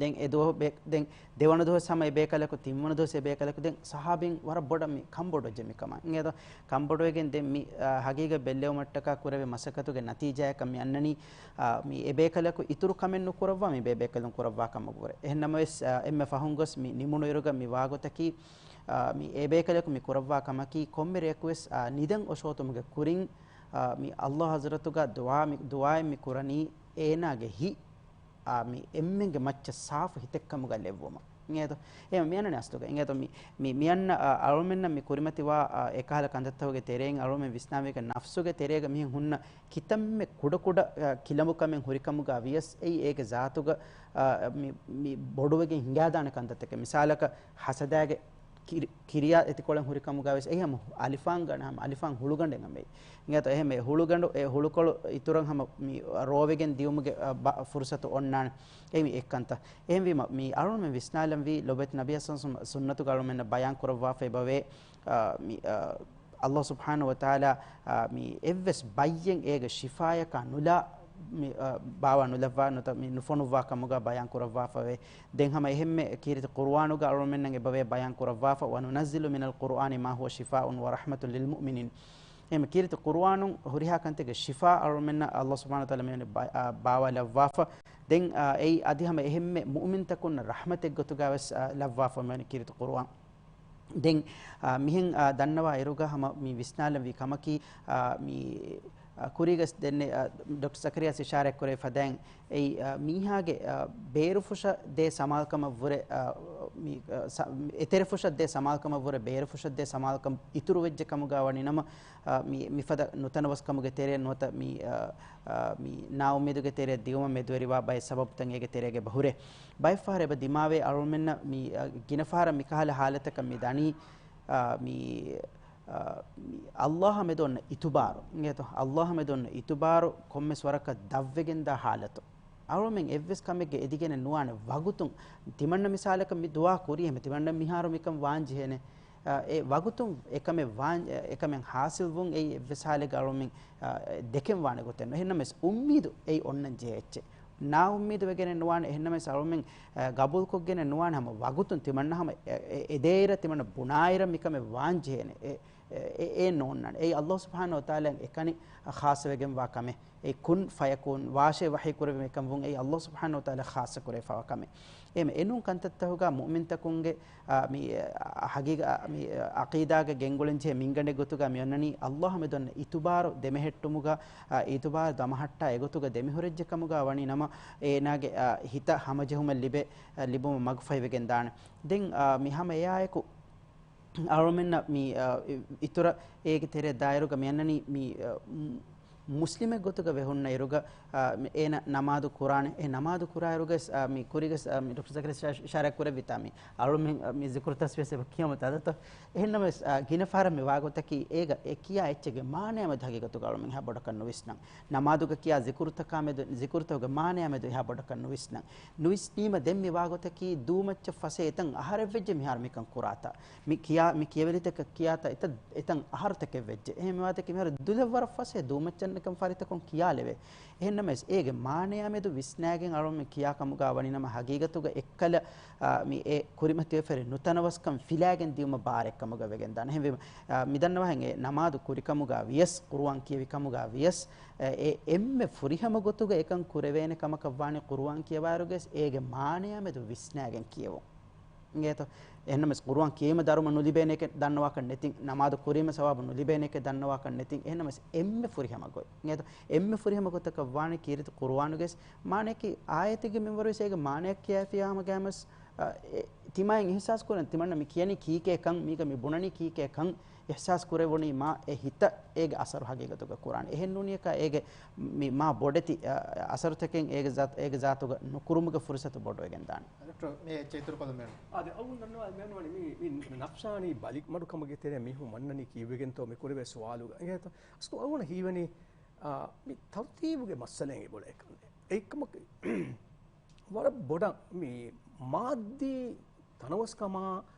ދެން އެ ދުވަހު ބޭ-، ދެން ދެވަނަ ދުވަސް ހަމަ އެ ބޭކަލަކު، ތިންވަނަ ދުވަސް އެ ބޭކަލަކު، ދެން ޞަޙާބީން ވަރަށް ބޮޑަށް މި ކަންބޮޑުވެއްޖެ މި ކަމަށް. އިނގޭތޯ؟ ކަންބޮޑުވެގެން ދެން މި، އާ، ހަގީގަތް ބެއްލެވުމަށްޓަކާ ކުރެވި މަސައްކަތުގެ ނަތީޖާއަކަށް މި އަންނަނީ، އާ، މި އެ ބޭކަލަކު އިތުރު ކަމެއް ނުކުރައްވާ މި ބޭބޭކަލުން ކުރައްވާ ކަމަށްވުރެ. އެހެންނަމަވެސް، އާ، އެންމެ ފަހުން ގޮސް މި ނިމުނު އިރުގަ މި ވާގޮތަކީ، އާ، މި އެ ބޭކަލަކު މި ކުރައްވާ ކަމަކީ ކޮންމެ ރެޔަކުވެސް، އާ، ނިދަން އޮށޯތުމުގެ ކުރިން، އާ، މި ﷲ ޙަޟްރަތުގަ ދުޢާ މި، ދުޢާއެއް މި ކުރަނީ އޭނާގެ ހިތް، އާ، މި އެންމެންގެ މައްޗަށް ސާފު ހިތެއްކަމުގަ ލެއްވުމަށް. އިނގޭތޯ؟ އެ މި އަންނަނީ އަސްލުގަ. އިނގޭތޯ؟ މި، މި، މި އަންނަ، އާ، އަޅުމެންނަށް މި ކުރިމަތިވާ، އާ، އެކަހަލަ ކަންތައްތަކުގެ ތެރެއިން އަޅުމެން ވިސްނާވީގެ ނަފްސުގެ ތެރޭގަ މިހެން ހުންނަ ކިތަންމެ ކުޑަކުޑަ، އާ، ކިލަނބުކަމެއް ހުރިކަމުގަ ވިޔަސް އެއީ އޭގެ ޒާތުގަ، އާ، މި، މި ބޮޑުވެގެން ހިނގާދާނެ ކަންތައްތަކެއް. މިސާލަކަށް ހަސަދާގެ ކިރި-، ކިރިޔާ އެތިކޮޅެއް ހުރިކަމުގަ ވެސް އެއީ ހަމަ އަލިފާން ގަނޑަ، ހަމަ އަލިފާން ހުޅުގަނޑެއް ހަމަ އެއީ. އިނގޭތޯ؟ އެހެން އެ ހުޅުގަނޑު، އެ ހުޅުކޮޅު އިތުރަށް ހަމަ މި ރޯވެގެން ދިޔުމުގެ، އަ، ބަ-، ފުރުސަތު އޮންނާނެ. އެއީ މި އެއްކަންތައް. އެހެންވީމަ، މި އަޅުމެން ވިސްނާލަންވީ ލޮބެތި ނަބިއްޔާ ޞައްލަﷲު ޢަލައިހި ވަސައްލަމަ ސުންނަތުގަ އަޅުމެންނަށް ބަޔާން ކުރައްވާފައި ބަވޭ، އަ، މި، އަ، ﷲ ސުބްޙާނަހޫ ވަތަޢާލާ، އާ، މި އެއްވެސް ބައްޔެއް އޭގެ ޝިފާޔަކާ ނުލާ، މި، އާ، ބާވާ ނުލައްވާ ނުތަ މި ނުފޮނުއްވާ ކަމުގަ ބަޔާން ކުރައްވާފަވޭ. ދެން ހަމަ އެހެންމެ ކީރިތި ޤުރުއާނުގަ އަޅުމެންނަށް އެބަވޭ ބަޔާން ކުރައްވާފަ، وَنُنَزِّلُ مِنَ الْقُرْآنِ مَا هُوَ شِفَاءٌ وَرَحْمَةٌ لِلْمُؤْمِنِينَ. އެހެންމެ ކީރިތި ޤުރުއާނުން ހުރިހާ ކަންތަކެއް ޝިފާ އަޅުމެންނަށް ﷲ ސުބްޙާނަހޫ ވަތަޢާލާ މިވަނީ ބަ-، އާ، ބާވާލައްވާފަ. ދެން، އާ، އެއީ އަދި ހަމަ އެހެންމެ މުއުމިންތަކުންނަށް ރަޙްމަތެއް ގޮތުގަ ވެސް، އާ، ލައްވާފަ މިވަނީ ކީރިތި ޤުރުއާން. ދެން، އާ، މިހެން، އާ، ދަންނަވާ އިރުގަ ހަމަ މި ވިސްނާލަންވީ ކަމަކީ، އާ، މި، އާ، ކުރީގަސް ދެންނެ، އާ، ޑޮކްޓަރ ޒަކަރިޔާ އިޝާރާތް ކުރެވި ފަދައިން އެއީ، އާ، މީހާގެ، އާ، ބޭރުފުށަށް ދޭ ސަމާލުކަމަށްވުރެ، އާ، މި، އާ، ސަ-، އެތެރެފުށަށް ދޭ ސަމާލުކަމަށްވުރެ ބޭރުފުށަށް ދޭ ސަމާލުކަން އިތުރުވެއްޖެ ކަމުގަ ވަނީ ނަމަ، އާ، މި، މިފަދަ ނުތަނަވަސްކަމުގެ ތެރެއަށް ނުވަތަ މި، އާ، އާ، މި ނާއުއްމީދުގެ ތެރެއަށް ދިއުމަށް މެދުވެރިވާ ބައެއް ސަބަބުތައް އޭގެ ތެރޭގަ އެބަހުރޭ. ބައެއްފަހަރަށް އެބަ ދިމާވޭ އަޅުމެންނަށް މި، އަ، ގިނަ ފަހަރަށް މިކަހަލަ ހާލަތަކަށް މި ދަނީ، އަ، މި، އަ، މި ﷲ އާ މެދު އޮންނަ އިތުބާރު. އިނގޭތޯ؟ ﷲ އާ މެދު އޮންނަ އިތުބާރު ކޮންމެސް ވަރަކަށް ދަށްވެގެންދާ ހާލަތު. އަޅުމެން އެއްވެސް ކަމެއްގެ އެދިގެނެއް ނުވާނެ ވަގުތުން. ތިމަންނަ މިސާލަކަށް މި ދުޢާ ކުރީ އެހެން ތިމަންނަ މިހާރު މިކަން ވާން ޖެހޭނެ. އަ، އެ ވަގުތުން އެކަމެއް ވާން، އެކަމެއް ހާސިލްވުން އެއީ އެއްވެސް ހާލެއްގަ އަޅުމެން، އަ، ދެކެން ވާނެ ގޮތެއް ނޫން. އެހެންނަމަވެސް އުއްމީދު އެއީ އޮންނަން ޖެހޭ އެއްޗެއް. ނާއުއްމީދު ވެގެނެއް ނުވާނެ. އެހެންނަމަވެސް އަޅުމެން، އަ، ގަބޫލުކޮށްގެނެއް ނުވާނެ ހަމަ ވަގުތުން ތިމަންނަ ހަމަ އެ، އެ، އެދޭއިރަށް ތިމަންނަ ބުނާއިރަށް މިކަމެއް ވާން ޖެހޭނެ. އެ، އެ، އެ، އެ ނޯންނާނެ. އެއީ ﷲ ސުބްޙާނަހޫ ވަތަޢާލާއަށް އެކަނި ޚާއްޞަވެގެންވާ ކަމެއް. އެ ކުން ފަޔަކޫން، ވާށޭ ވަޙީ ކުރެވި މިކަން ވުން އެއީ ﷲ ސުބްޙާނަހޫ ވަތަޢާލާ ޚާއްޞަ ކުރެވިފަވާ ކަމެއް. އެހެން އެނޫން ކަންތައްތަކުގަ މުއުމިންތަކުންގެ، އާ، މި، އާ، ޙަޤީޤަ، މި، އާ، ޢަޤީދާގެ ގެންގުޅެން ޖެހޭ މިންގަނޑެއް ގޮތުގަ މި އޮންނަނީ ﷲ އާ މެދު އޮންނަ އިތުބާރު ދެމެހެއްޓުމުގަ، އާ، އިތުބާރު ދަމަހައްޓާ އެގޮތުގަ ދެމިހުރެއްޖެ ކަމުގަ ވަނީ ނަމަ އޭނާގެ، އާ، ހިތަށް ހަމަޖެހުމެއް ލިބޭ، އާ، ލިބުމަށް މަގުފަހިވެގެން ދާނެ. ދެން، އާ، މި ހަމަ އެއާއެކު އަޅުމެންނަށް މި، އަ، އި-، އިތުރަށް އޭގެ ތެރޭ ދާއިރުގަ މި އަންނަނީ މި، އަ، މު-، މުސްލިމެއް ގޮތުގަ ވެހުންނަ އިރުގަ، އަ، މި އޭނަ ނަމާދު ކުރާނެ. އެ ނަމާދު ކުރާ އިރުގަ ވެސް، އަ، މި ކުރީގަ ވެސް، އަ، މި ޑޮކްޓަރ ޒަކަރިޔާ އިޝާ-، އިޝާރާތް ކުރެއްވިތާ މި އަޅުމެން، އަ، މި ޒިކުރު ތަސްބީޙް އެބަ ކިޔަމު ތަދަތޯ. އެހެންނަމަވެސް، އަ، ގިނަ ފަހަރަށް މި ވާގޮތަކީ އޭގަ އެ ކިޔާ އެއްޗެއްގެ މާނަޔާ މެދު ހަގީގަތުގަ އަޅުމެން އެހާ ބޮޑަކަށް ނުވިސްނަން. ނަމާދުގަ ކިޔާ ޒިކުރުތަކާ މެދު، ޒިކުރުތަކުގެ މާނަޔާ މެދު އެހާ ބޮޑަކަށް ނުވިސްނަން. ނުވިސްނީމަ ދެން މި ވާގޮތަކީ ދޫމައްޗަށް ފަސޭ އެތަން އަހަރެއްވެއްޖެ މިހާރު މިކަން ކުރާތާ. މި ކިޔާ، މި ކިޔެވެރިތަކަށް ކިޔާތާ އެތަ-، އެތަން އަހަރުތަކެއް ވެއްޖެ. އެހެން މިވާތަކީ މިހާރު ދުލަށް ވަރަށް ފަސޭ ދޫމައްޗަށް ނިކަން ފަރިތަކުން ކިޔާލެވޭ. އެހެންނަމަވެސް އޭގެ މާނަޔާ މެދު ވިސްނާގެން އަޅުމެން ކިޔާ ކަމުގަ ވަނީ ނަމަ ހަގީގަތުގަ އެއްކަލަ، އާ، މި އެ ކުރިމަތިވެފައި ނުތަނަވަސްކަން ފިލާގެން ދިޔުމަށް ބާރެއް ކަމުގަ ވެގެން ދާނެ. އެހެންވީމަ، އާ، މި ދަންނަވާހެން އެ ނަމާދު ކުރި ކަމުގަ ވިޔަސް، ޤުރުއާން ކިޔެވި ކަމުގަ ވިޔަސް، އެ، އެ އެންމެ ފުރިހަމަ ގޮތުގަ އެކަން ކުރެވޭނެ ކަމަކަށް ވާނީ ޤުރުއާން ކިޔަވާއިރުގަސް އޭގެ މާނަޔާ މެދު ވިސްނާގެން ކިޔެވުން. އިނގޭތޯ؟ އެހެންނަމަވެސް ޤުރުއާން ކިޔެވީމަ ދަރުމަ ނުލިބޭނެކޭ ދަންނަވާކަށް ނެތިން، ނަމާދު ކުރީމަ ސަވާބު ނުލިބޭނެކޭ ދަންނަވާކަށް ނެތިން. އެހެންނަމަވެސް އެންމެ ފުރިހަމަ ގޮތް. އިނގޭތޯ؟ އެންމެ ފުރިހަމަ ގޮތަކަށް ވާނީ ކީރިތި ޤުރުއާނުގަސް މާނަޔަކީ އާޔަތެއްގެ މިންވަރުވެސް އޭގެ މާނަޔަށް ކިޔާފިޔާ ހަމަ ގައިމުވެސް، އަ، އެ، ތިމާއިން އިޙްސާސް ކުރަން، ތިމަންނަ މި ކިޔަނީ ކީކޭކަން، މީގަ މި ބުނަނީ ކީކޭކަން އިޙްސާސް ކުރެވުނީ މާ އެ ހިތަށް އޭގެ އަސަރު ހަގީގަތުގަ ކުރާނެ. އެހެން ނޫނިއަކާ އޭގެ މި މާ ބޮޑެތި، އަ، އަސަރުތަކެއް އޭގެ ޒާތު، އޭގެ ޒާތުގަ ނުކުރުމުގެ ފުރުސަތު ބޮޑުވެގެން ދާނެ. ޑޮކްޓަރ، މި އެއްޗެއް އިތުރު ކޮށްލަމޭ. އާދެ، އަޅުގަނޑު ދަންނަވާ މި އަންނަވަނީ މި، މި ނަފްސާނީ ބަލި މަޑުކަމުގެ ތެރެއަށް މީހުން ވަންނަނީ ކީއްވެގެންތޯ މި ކުރެވޭ ސުވާލުގަ. އިނގޭތޯ؟ އަސްލު އަޅުގަނޑަށް ހީވަނީ، އާ، މި ތަރުތީބުގެ މައްސަލައިން އެބޮޑަށް އެކަން. އެއްކަމަކީ، ވަރަށް ބޮޑަށް މި މާއްދީ ތަނަވަސްކަމާ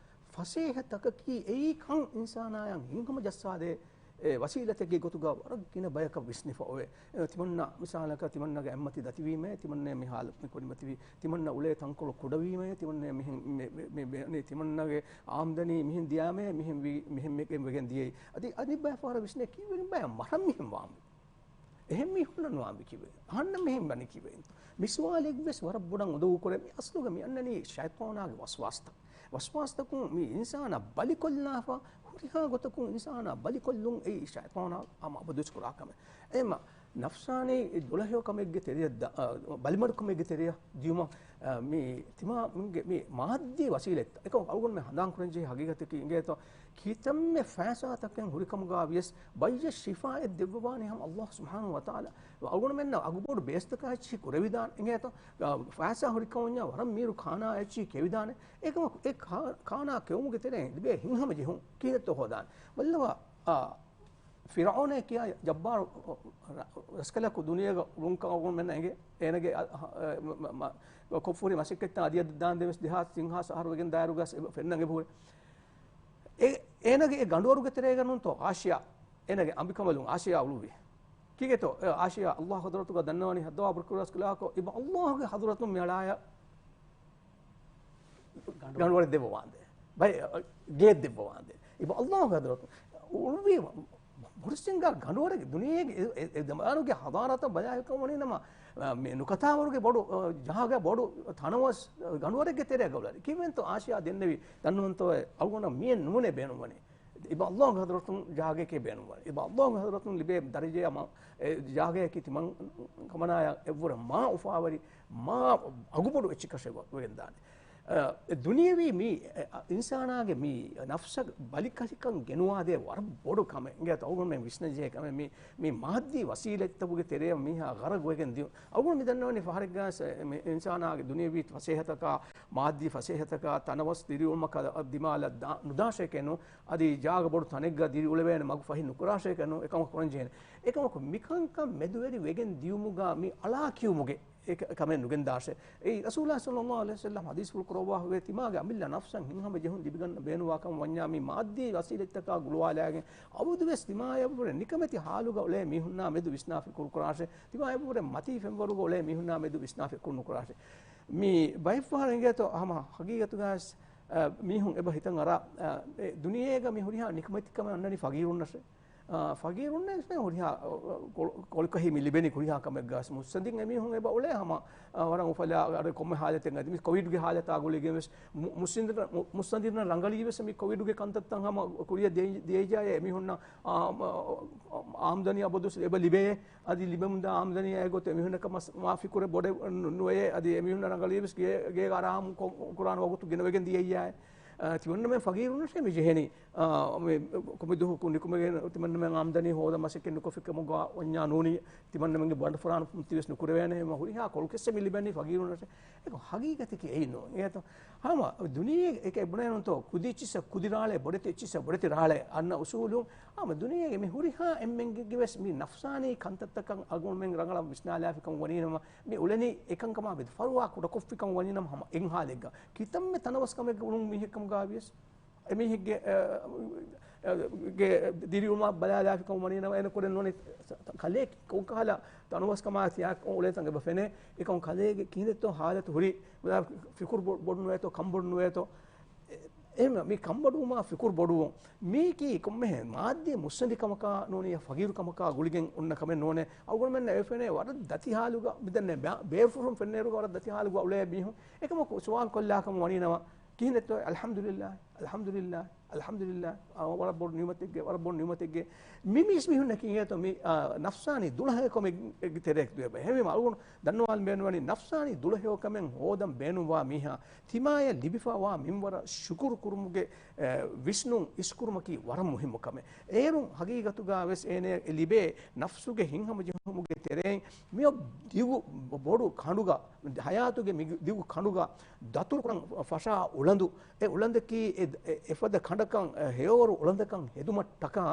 ފަސޭހަތަކަކީ އެއީ ކަން އިންސާނާޔަށް ހިތްހަމަޖައްސާދޭ އެ ވަސީލަތެއްގެ ގޮތުގަ ވަރަށް ގިނަ ބަޔަކަށް ވިސްނިފަ އޮވޭ. އެ ތިމަންނަ މިސާލަކަށް ތިމަންނަގެ އަތްމަތި ދަތިވީމޭ، ތިމަންނަ މި ހާލަތު މި ކުރިމަތިވީ، ތިމަންނަ އުޅޭ ތަންކޮޅު ކުޑަވީމޭ، ތިމަންނަ މިހެން މި، މި، މި، މި، ތިމަންނަގެ އާމްދަނީ މިހެން ދިޔާމޭ، މިހެން ވީ، މިހެން މި، މި، ވެގެން ދިޔައީ. އަދި އަނެއް ބަޔަށް ފަހަރަށް ވިސްނޭ ކީއްވެގެން ބަޔަށް މަރަން މިހެން ވާންވީ. އެހެން މީހުންނަށް ނުވާންވީ ކީއްވެ؟ އަހަންނަށް މިހެން ވަނީ ކީއްވެ؟ މި ސުވާލެއްވެސް ވަރަށް ބޮޑަށް އުނދަގޫ ކުރޭ. މި އަސްލުގަ މި އަންނަނީ ޝައިޠާނާގެ ވަސްވާސްތައް. ވަސްވާސްތަކުން މި އިންސާނާ ބަލިކޮށްލާފަ، ހުރިހާ ގޮތަކުން އިންސާނާ ބަލިކޮށްލުން އެއީ ޝައިޠާނާ ހަމަ އަބަދުވެސް ކުރާ ކަމެއް. އެހެންމަ ނަފްސާނީ ދުޅަހެޔޮ ކަމެއްގެ ތެރެޔަށް ދަ-، އަ، ބަލިމަޑުކަމެއްގެ ތެރެޔަށް ދިޔުމަށް، އަ، މި ތިމާ މި މާއްދީ ވަސީލަތްތައް އެކަމަކު އަޅުގަނޑުމެން ހަނދާން ކުރަންޖެހޭ ހަގީގަތަކީ އިނގޭތޯ، ކިތަންމެ ފައިސާތަކެއް ހުރިކަމުގަ ވިޔަސް ބައްޔަށް ޝިފާއެއް ދެއްވަވާނެ ހަމަ އައްލާހު ސުބްޙާނަހު ވަތަޢާލާ. އަޅުގަނޑުމެންނަށް އަގުބޮޑު ބޭސްތަކާ އެއްޗިހި ކުރެވިދާނެ އިނގޭތޯ، އަ، ފައިސާ ހުރިކަމުންޏާ ވަރަށް މީރު ކާނާ އެއްޗިހި ކެވިދާނެ. އެކަމަކު އެ ކާ-، ކާނާ ކެވުމުގެ ތެރެއިން ލިބޭ ހިތްހަމަޖެހުން ކީއްވެތޯ ހޯދާނެ. ބައްލަވާ، އާ، ފިރްޢައުނޭ ކިޔާ ޖައްބާރު ރަސްކަލަކު ދުނިޔޭގަ އުޅުންކަން އަޅުގަނޑުމެންނަށް އެނގޭ. އޭނަގެ އަ-، އަ-، މަ-، މަ-، މަ-، ކޮށްފުރި މަސައްކަތްތައް އަދިއަދަށް ދާންދެން ވެސް ދެހާސް ތިން ހާސް އަހަރު ވެގެން ދާއިރުގަ އެ ފެންނަން އެބަހުރި. އެ-، އޭނަގެ އެ ގަނޑުވަރުގެ ތެރޭގަ ނޫންތޯ އާޝިޔާ، އޭނަގެ އަނބިކަނބަލުން އާޝިޔާ އުޅުއްވި. ކީގެތޯ؟ އެ އާޝިޔާ އައްލާހު ޙަޟްރަތުގަ ދަންނަވަނީ ހައްދަވާ ބުރުކުރަސް ކުލާކޮ އިބަ އައްލާހުގެ ޙަޟްރަތުން މިއަޅާޔަށް ގަނޑުވަރެއް ދެއްވަވާނދޭ. ބައެއް، ގެއެއް ދެއްވަވާނދޭ. އިބަ އައްލާހު ޙަޟްރަތު އުޅުއްވީ ބޮޑުސިންގާ ގަނޑުވަރެއް ދުނިޔޭގެ އެ، އެ، އެ ޒަމާނުގެ ޙަޟާރަތަށް ބަލާލިކަން ވަނީ ނަމަ، މި ނުކަތާވަރުގެ ބޮޑު، އަ، ޖަހާގެ ބޮޑު ތަނަވަސް ގަނޑުވަރެއްގެ ތެރޭގަ އުޅެނީ. ކިއްވެންތޯ އާޝިޔާ ދެންނެވި ދަންނަވަންތޯއެ އަޅުގަނޑަށް މިއެއް ނޫނޭ ބޭނުންވަނީ. އިބަ އައްލާހު ޙަޟްރަތުން ޖާގައެކޭ ބޭނުންވަނީ. އިބަ އައްލާހު ޙަޟްރަތުން ލިބޭ ދަރަޖަޔާ މަ-، އެ ޖާގަޔަކީ ތިމަން ކަމަނާޔާ އެއްވުރެ މާ އުފާވެރި، މާ އަގުބޮޑު އެއްޗެއްކަށެއް ވެ-، ވެގެންދާނެ. އަ، ދުނިޔެވީ މީ، އެ، އަ، އިންސާނާގެ މީ ނަފްސަށް ބަލިކަށިކަން ގެނުވާދޭ ވަރަށް ބޮޑު ކަމެއް. އިނގޭތޯ އަޅުގަނޑުމެން ވިސްނަންޖެހޭ ކަމެއް މީ، މީ މާއްދީ ވަސީލަތްތަކުގެ ތެރެއަށް މީހާ ޣަރަގުވެގެން ދިޔުން. އަޅުގަނޑު މި ދަންނަވަނީ ފަހަރެއްގަ ސެ-، މި އިންސާނާގެ ދުނިޔެވީ ފަސޭހަތަކާ، މާއްދީ ފަސޭހަތަކާ، ތަނަވަސް ދިރިއުޅުމަކާ ދިމާލަށް ދާ-، ނުދާށޭކޭ ނޫން. އަދި ޖާގަ ބޮޑު ތަނެއްގަ ދިރިއުޅެވޭނެ މަގު ފަހި ނުކުރާށޭކޭ ނޫން. އެކަމަކު ކުރަންޖެހޭނެ. އެކަމަކު މިކަންކަން މެދުވެރި ވެގެން ދިޔުމުގަ މި އަޅާ ކިޔުމުގެ އެ ކަ-، ކަމެއް ނުގެންދާށޭ. އެއީ ރަސޫލާ ޞައްލައްލާހު ޢަލައިހި ވަސައްލަމް ޙަދީޘްފުޅު ކުރައްވާފައިވޭ، ތިމާގެ އަމިއްލަ ނަފްސަށް ހިތްހަމަ ޖެހުން ލިބިގަންނަ ބޭނުންވާ ކަމަށް ވަންޏާ މި މާއްދީ ވަސީލަތްތަކާ ގުޅުވާލާގެން އަބަދުވެސް ތިމާޔަށްވުރެ ނިކަމެތި ޙާލުގަ އުޅޭ މީހުންނާ މެދު ވިސްނާ ފިކުރު ކުރާށޭ. ތިމާޔަށްވުރެ މަތީ ފެންވަރުގަ އުޅޭ މީހުންނާ މެދު ވިސްނާ ފިކުރު ނުކުރާށޭ. މި ބައެއްފަހަރު އިނގޭތޯ ހަމަ ހަގީގަތުގައިވެސް، އަ، މީހުން އެބަ ހިތަށް އަރާ، އަ، އެ ދުނިޔޭގަ މި ހުރިހާ ނިކަމެތިކަމެއް އަންނަނީ ފަގީރުންނަށޭ. އާ، ފަގީރުންނަށް ހުރިހާ، އަ، ކޮ-، ކޮޅުކަހީ މި ލިބެނީ ކުރިހާ ކަމެއްގަސް. މުއްސަނދިން އެމީހުން އެބަ އުޅޭ ހަމަ، އަ، ވަރަށް އުފަލާ އަރަ ކޮންމެ ހާލަތެއްގަ މި ކޮވިޑްގެ ހާލަތާ ގުޅިގެން ވެސް މު-، މުއްސަނދިން-، މު-، މުއްސަނދިންނަށް ރަނގަޅީ ވެސް މި ކޮވިޑްގެ ކަންތައްތައް ހަމަ ކުރިއަށް ދިޔަ-، ދިޔައިޖާއޭ އެމީހުންނަށް، އާ، މަ-، އާމްދަނީ އަބަދުވެސް އެބަ ލިބޭ. އަދި ލިބެމުންދާ އާމްދަނީ އެގޮތަށް އެމީހުންނަކަށް މަސް-، މާ ފިކުރެއް ބޮޑެއް ނު-، ނުވެޔޭ. އަދި އެމީހުންނަށް ރަނގަޅީ ވެސް ގޭ-، ގޭގަ އަރާމު ކޮ-، ކުރާނެ ވަގުތު ގެނެވެގެން ދިޔައްޔާ. އަ، ތިމަންނަމެން ފަގީރުންނަށޭ މި ޖެހެނީ. އާ، މި ކޮމިދުހު ކުނިކުމެގެން ތިމަންނަމެން އާމްދަނީ ހޯދަ މަސައްކަތް ނުކޮށްފިކަމުގަ ވަންޏާ ނޫނީ، ތިމަންނަމެންގެ ބަނޑުފުރާނަ ތިވެސް ނުކުރެވޭނެ. އެމަ ހުރިހާ ކޮޅުކެއްސެއް މި ލިބެނީ ފަގީރުންނަށޭ. އެކަމަކު ހަގީގަތަކީ އެއީ ނޫން. އެއީތޯ ހަމަ ދުނިޔޭގެ އެކަ ބުނޭނުންތޯ ކުދި އެއްޗިއްސަށް ކުދި ރާޅޭ، ބޮޑެތި އެއްޗިއްސަށް ބޮޑެތި ރާޅޭ އަންނަ އުސޫލުން. ހަމަ ދުނިޔޭގެ މި ހުރިހާ އެންމެންގެ ވެސް މި ނަފްސާނީ ކަންތައްތަކަށް އަޅުގަނޑުމެން ރަނގަޅަށް ވިސްނާލާފިކަން ވަނީނަމަ، މި އުޅެނީ އެކަންކަމާ މެދު ފަރުވާ ކުޑަކޮށްފިކަން ވަނީނަމަ ހަމަ އެއްހާލެއްގަ. ކިތަންމެ ތަނަވަސް ކަމެއްގަ އުޅުނު މީހެއްކަމުގަ ވިޔަސް، އެމީހެއްގެ، އަ، އަ، ގެ ދިރިއުޅުމާ ބަލާލާފިކަން ވަނީނަމަ، އޭނަ ކުރެން ނޫނީ ކަލޭ ކޮންކަހަލަ ތަނަވަސްކަމާ ތިޔާ އުޅޭތަން އެބަ ފެނޭ. އެކަމު ކަލޭގެ ކިހިނެއްތޯ ހާލަތު ހުރީ، ފިކުރު ބޮ-، ބޮޑު ނުވޭތޯ، ކަންބޮޑު ނުވޭތޯ. އެ، އެހެން މި ކަންބޮޑުވުމާ ފިކުރު ބޮޑުވުން މީކީ ކޮންމެހެން މާއްދީ މުއްސަނދިކަމަކާ ނޫނީ ފަގީރުކަމަކާ ގުޅިގެން އޮންނަ ކަމެއް ނޫނޭ. އަޅުގަނޑުމެންނަށް އެ ފެނޭ ވަރަށް ދަތި ހާލުގަ މިދެންނެ ބޭ-، ބޭފުށުން ފެންނައިރުގަ ވަރަށް ދަތި ހާލުގަ އުޅޭ މީހުން. އެކަމަކު ސުވާލު ކޮށްލާކަމަށް ވަނީނަމަ، ކިހިނެއްތޯ؟ އަލްޙަމްދުލިއްލާހި، އަލްޙަމްދުލިއްލާހި، އަލްޙަމްދުލިއްލާހި. އާ، ވަރަށް ބޮޑު ނިޢުމަތެއްގެ، ވަރަށް ބޮޑު ނިޢުމަތެއްގެ. މި މީސް މީހުންނަކީ އިނގޭތޯ މި، އާ، ނަފްސާނީ ދުޅަހެޔޮކަމެއްގެ ތެރެއަކަށް ދުވެ ބައެއް. އެހެންވީމަ އަޅުގަނޑު ދަންނަވާލަން ބޭނުންވަނީ ނަފްސާނީ ދުޅަހެޔޮކަމެއް ހޯދަން ބޭނުންވާ މީހާ ތިމާޔަށް ލިބިފައިވާ މިންވަރަށް ޝުކުރު ކުރުމުގެ، އެ، ވިސްނުން އިސްކުރުމަކީ ވަރަށް މުހިއްމު ކަމެއް. އޭރުން ހަގީގަތުގަ ވެސް އޭނަޔަށް ލިބޭ ނަފްސުގެ ހިތްހަމަޖެހުމުގެ ތެރެއިން މިއޮތް ދިގު ބޮޑު ކަނޑުގަ، ހަޔާތުގެ މި ދިގު ކަނޑުގަ ދަތުރުކުރަން ފަށާ އުޅަނދު، އެ އުޅަނދަކީ އެ، އެ، އެފަދަ ކަނޑަކަށް، އެ، ހެޔޮވަރު އުޅަނދަކަށް ހެދުމަށްޓަކާ،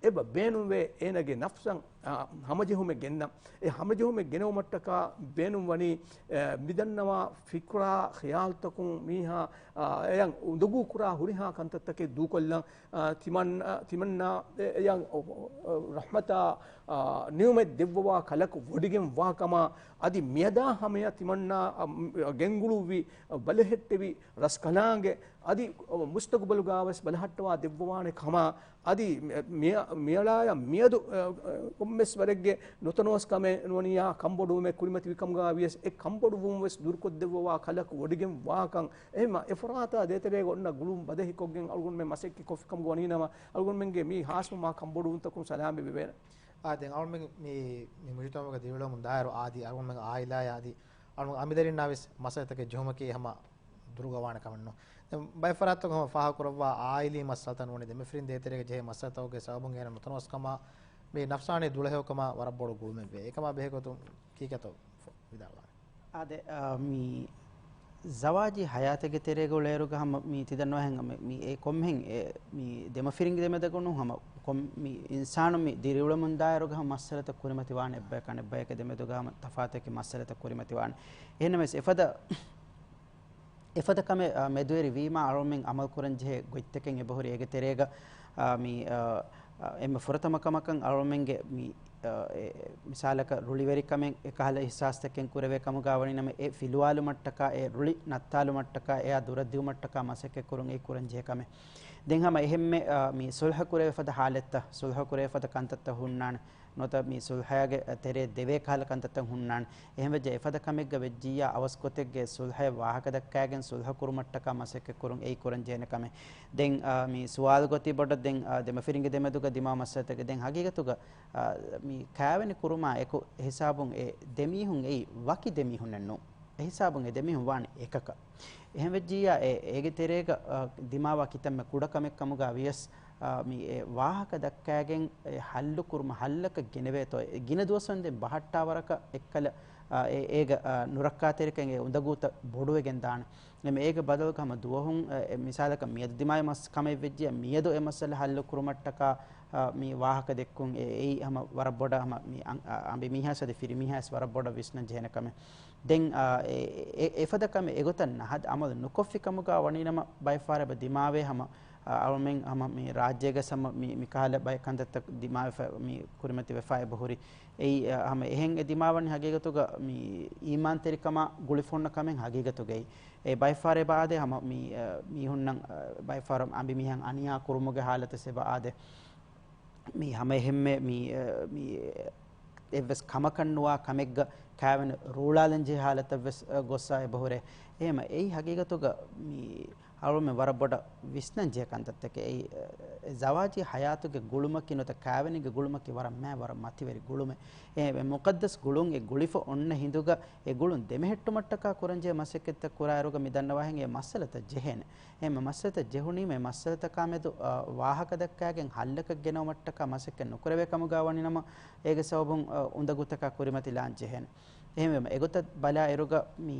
އެބަ ބޭނުންވޭ އޭނަގެ ނަފްސަށް، އާ، ހަމަޖެހުމެއް ގެންނަން. އެ ހަމަޖެހުމެއް ގެނެވުމަށްޓަކާ ބޭނުން ވަނީ، އެ، މިދަންނަވާ ފިކުރާ ޚިޔާލުތަކުން މީހާ، އާ، އެޔަށް އުނދަގޫ ކުރާ ހުރިހާ ކަންތައްތަކެއް ދޫކޮށްލަން، އާ، ތިމަން-، އާ، ތިމަންނާ އެ-، އެޔަށް، އޮ-، އޮ-، ރަޙްމަތާ، އާ، ނިޢުމަތް ދެއްވަވާ ކަލަކު ވޮޑިގެން ވާކަމާ، އަދި މިއަދާ ހަމަޔަށް ތިމަންނާ، އަ، ގެންގުޅުއްވި، އަ، ބަލަހެއްޓެވި ރަސްކަލާނގެ، އަދި މުސްތަގުބަލުގާވެސް ބަލަހައްޓަވާ ދެއްވަވާނެ ކަމާ، އަދި މި-، މިއަޅާޔަށް މިއަދު، އަ، އަ، ކޮންމެސް ވަރެއްގެ ނުތަނަވަސްކަމެއް ނުވަނިޔާ ކަންބޮޑުވުމެއް ކުރިމަތިވިކަމުގާ ވިޔަސް، އެ ކަންބޮޑުވުން ވެސް ދުރުކޮށްދެއްވަވާ ކަލަކު ވޮޑިގެން ވާކަން. އެހެންމަ އެ ފަރާތާ ދޭތެރޭގަ އޮންނަ ގުޅުން ބަދަހިކޮށްގެން އަޅުގަނޑުމެން މަސައްކަތް ކޮށްފިކަމުގަ ވަނީނަމަ، އަޅުގަނޑުމެންގެ މި ހާސްވުމާ ކަންބޮޑުވުންތަކުން ސަލާމަތް ވެވޭނެ. އާ، ދެން އަޅުމެން މި، މި މުޖުތަމަޢުގަ ދިރިއުޅެމުން ދާއިރު އާދި، އަޅުމެން އާއިލާޔާ އަދި އަޅުމެން އަނބިދަރިންނާ ވެސް މަސައްކަތްތަކެއް ޖެހުމަކީ ހަމަ ދުރުގަ ވާނެ ކަމެއް ނޫން. ދެން ބައެއް ފަރާތްތަކުން ހަމަ ފާހަގަކުރައްވާ އާއިލީ މައްސަލަތައް ނޫނީ ދެމަފިރިން ދޭތެރޭގަ ޖެހޭ މައްސަލަތަކުގެ ސަބަބުން އޭނަ ނުތަނަވަސްކަމާ، މި ނަފްސާނީ ދުޅަހެޔޮކަމާ ވަރަށް ބޮޑު ގުޅުމެއްވޭ. އެކަމާ ބެހޭގޮތުން ކީކޭތޯ ވިދާޅުވާނެ؟ އާދެ، އާ، މި ޒަވާޖީ ހަޔާތެއްގެ ތެރޭގަ އުޅޭއިރުގަ ހަމަ މި ތި ދަންނަވާހެން މި، މި އެ ކޮންމެހެން އެ މި ދެމަފިރިންގެ ދެމެދުގަ ނޫން ހަމަ ކޮން މި އިންސާނު މި ދިރިއުޅެމުން ދާއިރުގަ ހަމަ މައްސަލަތައް ކުރިމަތިވާނެ އެއްބަޔަކާ އަނެއްބަޔަކަށް ދެމެދުގަ ހަމަ ތަފާތަކީ މައްސަލަތައް ކުރިމަތިވާނެ. އެހެންނަމަވެސް އެފަދަ އެފަދަ ކަމެއް، އާ، މެދުވެރި ވީމާ އަޅުމެން އަމަލު ކުރަން ޖެހޭ ގޮތްތަކެއް އެބަހުރި. އޭގެ ތެރޭގަ، އާ، މި، އާ، އާ، އެންމެ ފުރަތަމަ ކަމަކަށް އަޅުމެންގެ މި، އާ، އެ، މިސާލަކަށް ރުޅިވެރިކަމެއް އެކަހަލަ އިޙްސާސްތަކެއް ކުރެވޭ ކަމުގާ ވަނީނަމަ އެ ފިލުވާލުމަށްޓަކާ، އެ ރުޅި ނައްތާލުމަށްޓަކާ، އެއާ ދުރަށްދިއުމަށްޓަކާ މަސައްކަތް ކުރުން އެއީ ކުރަން ޖެހޭ ކަމެއް. ދެން ހަމަ އެހެންމެ، އާ، މި ސުލްހަ ކުރެވޭ ފަދަ ހާލަތްތައް، ސުލްހަ ކުރެވޭ ފަދަ ކަންތައްތައް ހުންނާނެ. ނުވަތަ މި ސުލްހައިގެ ތެރޭ ދެވޭ ކަހަލަ ކަންތައްތައް ހުންނާނެ. އެހެންވެއްޖެ އެފަދަ ކަމެއްގަ ވެއްޖިއްޔާ އަވަސް ގޮތެއްގެ ސުލްހައެއް ވާހަކަ ދައްކާގެން ސުލްހަ ކުރުމަށްޓަކާ މަސައްކަތް ކުރުން އެއީ ކުރަން ޖެހޭނެ ކަމެއް. ދެން، އާ، މި ސުވާލު ގޮތީ ބޮޑަށް ދެން، އާ، ދެމަފިރިންގެ ދެމެދުގަ ދިމާވި މައްސަލަތަކެއް. ދެން ހަގީގަތުގަ، އާ، މި ކާވެނި ކުރުމާ އެކު އެހިސާބުން އެ ދެމީހުން އެއީ ވަކި ދެމީހުންނެއް ނޫން. އެހިސާބުން އެ ދެމީހުން ވާނެ އެކަކަށް. އެހެންވެއްޖިއްޔާ އެ، އޭގެ ތެރޭގަ، އާ، ދިމާވާ ކިތަންމެ ކުޑަ ކަމެއް ކަމުގާ ވިޔަސް، އާ، މި އެ ވާހަކަ ދައްކާގެން އެ ހައްލު ކުރުމަށް ހައްލަކަށް ގެނެވޭތޯ، އެ ގިނަ ދުވަސްވަންދެން ބަހައްޓާ ވަރަކަށް އެއްކަލަ، އާ، އެ، އޭގަ، އާ، ނުރައްކާތެރިކަން އެ އުނދަގޫތައް ބޮޑުވެގެން ދާނެ. އެމަ އޭގެ ބަދަލުގަ ހަމަ ދުވަހުން، އެ، އެ، މިސާލަކަށް މިއަދު ދިމާވި މަސް ކަމެއް ވެއްޖިއްޔާ މިއަދު އެ މައްސަލަ ހައްލު ކުރުމަށްޓަކާ، އާ، މި ވާހަކަ ދެއްކުން އެ، އެއީ ހަމަ ވަރަށް ބޮޑަށް ހަމަ މި އަން-، އަ-، އަނބިމީހާސް އަދި ފިރިމީހާސް ވަރަށް ބޮޑަށް ވިސްނަން ޖެހޭނެ ކަމެއް. ދެން، އާ، އެ، އެ، އެފަދަ ކަމެއް އެގޮތަށް ނަހަދ އަމަލު ނުކޮށްފި ކަމުގާ ވަނީނަމަ ބައެއް ފަހަރަށް އެބަ ދިމާވޭ ހަމަ، އަ، އަޅުމެން ހަމަ މި ރާއްޖޭގަ ހަމަ މި، މި ކަހަލަ ބައެއް ކަންތައްތައް ދިމާވެފަ، މި ކުރިމަތިވެފަ އެބަހުރި. އެއީ، އަ، ހަމަ އެހެން އެ ދިމާވަނީ ހަގީގަތުގަ މި އީމާންތެރިކަމާ ގުޅިފަ ހުންނަ ކަމެއް ހަގީގަތުގައި. އެ ބައެއް ފަހަރަށް އެބަ އާދޭ ހަމަ މި، އަ، މީހުންނަށް، އަ، ބައެއް ފަހަރަށް އަނބިމީހަށް އަނިޔާ ކުރުމުގެ ހާލަތެއް އެބަ އާދޭ. މި ހަމަ އެހެންމެ މި، އަ، މި އެއްވެސް ކަމަކަށް ނުވާ ކަމެއްގަ ކާވެނި ރޫޅާލަން ޖެހޭ ހާލަތަށް ވެސް، އަ، ގޮއްސަ އެބަހުރޭ. އެހެމަ އެއީ ހަގީގަތުގަ މި އަޅުމެން ވަރަށް ބޮޑަށް ވިސްނަން ޖެހޭ ކަންތައްތަކެއް. އެއީ، އަ، ޒަވާޖީ ހަޔާތުގެ ގުޅުމަކީ ނުވަތަ ކާވެނީގެ ގުޅުމަކީ ވަރަށް މާތް ވަރަށް މަތިވެރި ގުޅުމެއް. އެ، އެ މުޤައްދަސް ގުޅުން އެ ގުޅިފަ އޮންނަ ހިނދުގަ އެ ގުޅުން ދެމެހެއްޓުމަށްޓަކާ ކުރަންޖެހޭ މަސައްކަތްތައް ކުރާއިރުގަ މި ދަންނަވާހެން އެ މައްސަލަތައް ޖެހޭނެ. އެހެން މައްސަލަތައް ޖެހުނީމަ އެ މައްސަލަތަކާ މެދު، އަ، ވާހަކަ ދައްކާގެން ހައްލަކަށް ގެނައުމަށްޓަކާ މަސައްކަތް ނުކުރެވޭ ކަމުގާ ވަނީނަމަ އޭގެ ސަބަބުން، އަ، އުނދަގޫތަކާ ކުރިމަތިލާން ޖެހޭނެ. އެހެންވީމަ އެގޮތަށް ބަލާއިރުގަ މި،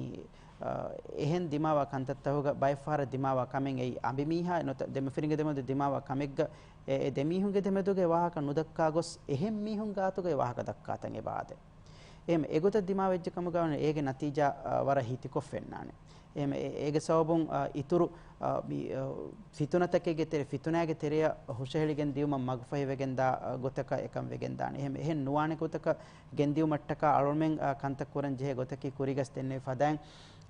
އަ، އެހެން ދިމާވާ ކަންތައްތަކުގަ ބައެއް ފަހަރަށް ދިމާވާ ކަމެއް އެއީ އަނބިމީހާ ނުވަތަ ދެމަފިރިންގެ ދެމެދު ދިމާވާ ކަމެއްގަ އެ، އެ ދެމީހުންގެ ދެމެދުގަ ވާހަކަ ނުދައްކާ ގޮސް އެހެން މީހުން ގާތުގައި ވާހަކަ ދައްކާތަން އެބަ އާދޭ. އެހެން އެގޮތަށް ދިމާވެއްޖެ ކަމުގަ ވަނީ އޭގެ ނަތީޖާ، އަ، ވަރަށް ހިތިކޮށް ފެންނާނެ. އެހެން އެ، އޭގެ ސަބަބުން، އަ، އިތުރު، އަ، މި، އަ، ފިތުނަތަކެއްގެ ތެރެ، ފިތުނާގެ ތެރެއަށް ހުށަހެޅިގެން ދިއުމަށް މަގުފަހިވެގެންދާ، އަ، ގޮތަކަށް އެކަން ވެގެންދާނެ. އެހެން، އެހެން ނުވާނެ ގޮތަކަށް ގެންދިއުމަށްޓަކާ އަޅުމެން، އަ، ކަންތައް ކުރަން ޖެހޭ ގޮތަކީ ކުރިގަސް ދެންނެވި ފަދައިން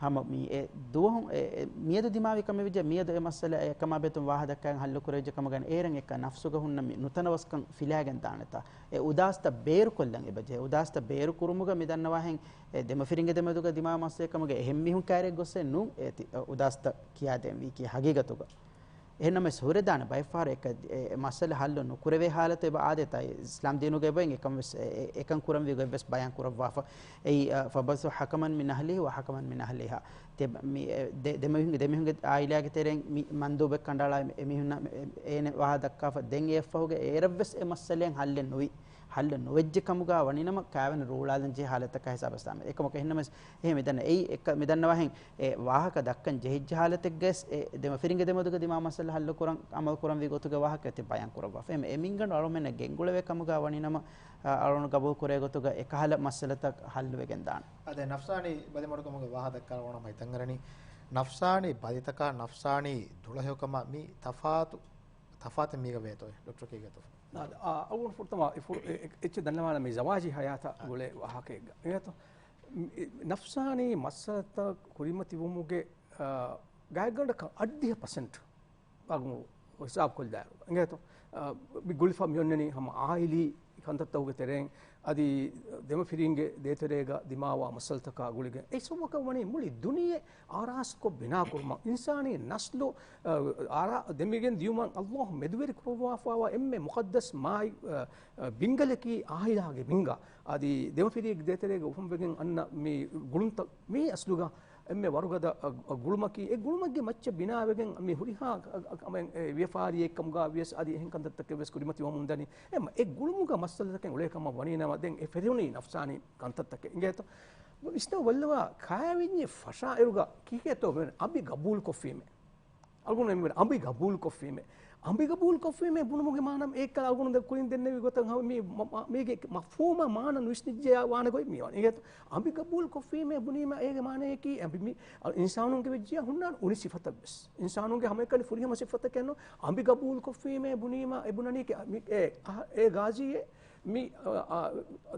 ހަމަ މި އެ ދުވަހު އެ، އެ މިއަދު ދިމާވި ކަމެއް ވެއްޖެ މިއަދު އެ މައްސަލަ އެކަމާ ބެތުން ވާހަ ދައްކާގެން ހައްލު ކުރެވިއްޖެ ކަމުގަ އޭރަށް އެކަން ނަފްސުގަ ހުންނަ މި ނުތަނަވަސްކަން ފިލާގެން ދާނެތާ. އެ އުދާސްތައް ބޭރުކޮށްލަން އެބަޖެހޭ. އުދާސްތައް ބޭރުކުރުމުގަ މި ދަންނަވާހެން އެ ދެމަފިރިންގެ ދެމެދުގަ ދިމާވި މައްސަލައެއް ކަމުގަ އެހެން މީހުން ކައިރިއަށް ގޮއްސޭ ނޫން އެ ތި-، އުދާސްތައް ކިޔާދޭން ވީކީ ހަގީގަތުގަ. އެހެންނަމަވެސް ހުރެދާނެ ބައެއްފަހަރު އެކަ-، އެ މައްސަލަ ހައްލު ނުކުރެވޭ ހާލަތު އެބަ އާދޭތާ. އިސްލާމް ދީނުގައި އެބައިން އެކަން ވެސް އެ-، އެ-، އެކަން ކުރަންވީ ގޮތް ވެސް ބަޔާން ކުރައްވާފަ. އެއީ، އަ، فَابْعَثُوا حَكَمًا مِنْ أَهْلِهِ وَحَكَمًا مِنْ أَهْلِهَا. ތެ-، މި، އެ، ދެ-، ދެމީހުންގެ، ދެމީހުންގެ އާއިލާގެ ތެރެއިން މި މަންދޫބެއް ކަނޑައަޅާ އެ-، އެމީހުންނަށް އެ-، އޭނެ ވާހަ ދައްކާފަ. ދެން އެއަށްފަހުގެ އޭރަށްވެސް އެ މައްސަލައެއް ހައްލެއް ނުވި. ހައްލު ނުވެއްޖެ ކަމުގަ ވަނީނަމަ ކާވެނި ރޫޅާލަން ޖެހޭ ހާލަތަކާ ހިސާބަށް ސާމި. އެކަމަކު އެހެންނަމަވެސް އެހެން މިދަންނަ އެއީ އެއްކަ މިދަންނަވާހެން އެ ވާހަކަ ދައްކަން ޖެހިއްޖެ ހާލަތެއްގަވެސް އެ ދެމަފިރިންގެ ދެމެދުގަ ދިމާ މައްސަލަ ހައްލު ކުރަން އަމަލު ކުރަންވީ ގޮތުގެ ވާހަކަ ތި ބަޔާން ކުރައްވާފަ. އެހެން އެ މިންގަނޑު އަޅުމެންނަށް ގެންގުޅެވޭ ކަމުގަ ވަނީނަމަ އަޅުން ގަބޫލު ކުރޭ ގޮތުގަ އެކަހަލަ މައްސަލަތައް ހައްލުވެގެން ދާނެ. އަދެ ނަފްސާނީ ބަލިމަޑުކަމުގެ ވާހަ ދައްކާ އަޅުގަނޑު ހަމަ ހިތަށްއަރަނީ ނަފްސާނީ ބަލިތަކާ ނަފްސާނީ ދުޅަހެޔޮކަމާ މި ތަފާތު، ތަފާތެއް މީގަ ވޭތޯއޭ؟ ޑޮކްޓަރ ކީގެތޯ؟ އަ، އަ، އަޅުގަނޑު ފުރަތަމަ އެ ފުރ-، އެ-، އެ-، އެއްޗެއް ދަންނަވާނަން މި ޒަވާޖީ ހަޔާތާ އަ. ގުޅޭ ވާހަކައެއްގަ. އެނގޭތޯ؟ މި-، އެ-، ނަފްސާނީ މައްސަލަތައް ކުރިމަތިވުމުގެ، އަ، ގާތްގަނޑަކަށް އަށްޑިހަ ޕަސެންޓް އަގު ހިސާބުކޮށްލާއިރު. އެނގޭތޯ؟ އަ، މި ގުޅިފަ މިއޮންނަނީ ހަމަ އާއިލީ ކަންތައްތަކުގެ ތެރެއިން އަދި ދެމަފިރިންގެ ދޭތެރޭގަ ދިމާވާ މައްސަލަތަކާ ގުޅިގެން. އެ ސަބަބަކަށް ވަނީ މުޅި ދުނިޔެ އާރާސްކޮށް ބިނާކުރުމަށް އިންސާނީ ނަސްލު، އަ، އާރާ-، ދެމިގެން ދިޔުމަށް ﷲ މެދުވެރި ކުރައްވާފައިވާ އެންމެ މުޤައްދަސް މާތް، އަ، އަ، ބިންގަލަކީ އާއިލާގެ ބިންގާ. އަދި ދެމަފިރިއެއްގެ ދޭތެރޭގަ އުފަންވެގެން އަންނަ މި ގުޅުންތައް މި އަސްލުގަ އެންމެ ވަރުގަދަ، އަ، އަ، ގުޅުމަކީ، އެ ގުޅުމެއްގެ މައްޗަށް ބިނާވެގެން މި ހުރިހާ، އަ، އަ، އަ، ވިޔަފާރިއެއްކަމުގަ ވިޔަސް އަދި އެހެން ކަންތައްތަކެއް ވެސް ކުރިމަތިވަމުންދަނީ. އެ މަ-، އެ ގުޅުމުގަ މައްސަލަތަކެއް އުޅޭ ކަމަށް ވަނީނަމަ ދެން އެ ފެށުނީ ނަފްސާނީ ކަންތައްތަކެއް. އިނގޭތޯ؟ ވިސްނަ ބައްލަވާ ކާވެންޏެއް ފަށާއިރުގަ ކީކޭތޯ ވެ-، އަނބި ގަބޫލުކޮށްފީމޭ. އަޅުގަނޑު އެންމެ އަނބި ގަބޫލުކޮށްފީމޭ. އަނބި ގަބޫލުކޮށްފީމޭ ބުނުމުގެ މާނަ އެއްކަލަ އަޅުގަނޑު ދެ ކުރިން ދެންނެވި ގޮތަށް ހަމަ މި މަ-، މަ-، މީގެ މަފްހޫމާ މާނަ ނުވިސްނިއްޖެޔާ ވާނެ ގޮތް މި ވާނެ. އިނގޭތޯ؟ އަނބި ގަބޫލުކޮށްފީމޭ ބުނީމަ އޭގެ މާނަޔަކީ އަނބި މި އިންސާނުންގެ ވެއްޖިޔާ ހުންނާނެ އުނި ސިފަތައް ވެސް. އިންސާނުންގެ ހަމައެކަނި ފުރިހަމަ ސިފަތަކެއް ނޫން. އަނބި ގަބޫލުކޮށްފީމޭ ބުނީމަ އެ ބުނަނީ ކި-، މި އެ، އަ، އޭ ގާޒީއޭ މި، އަ، އަ،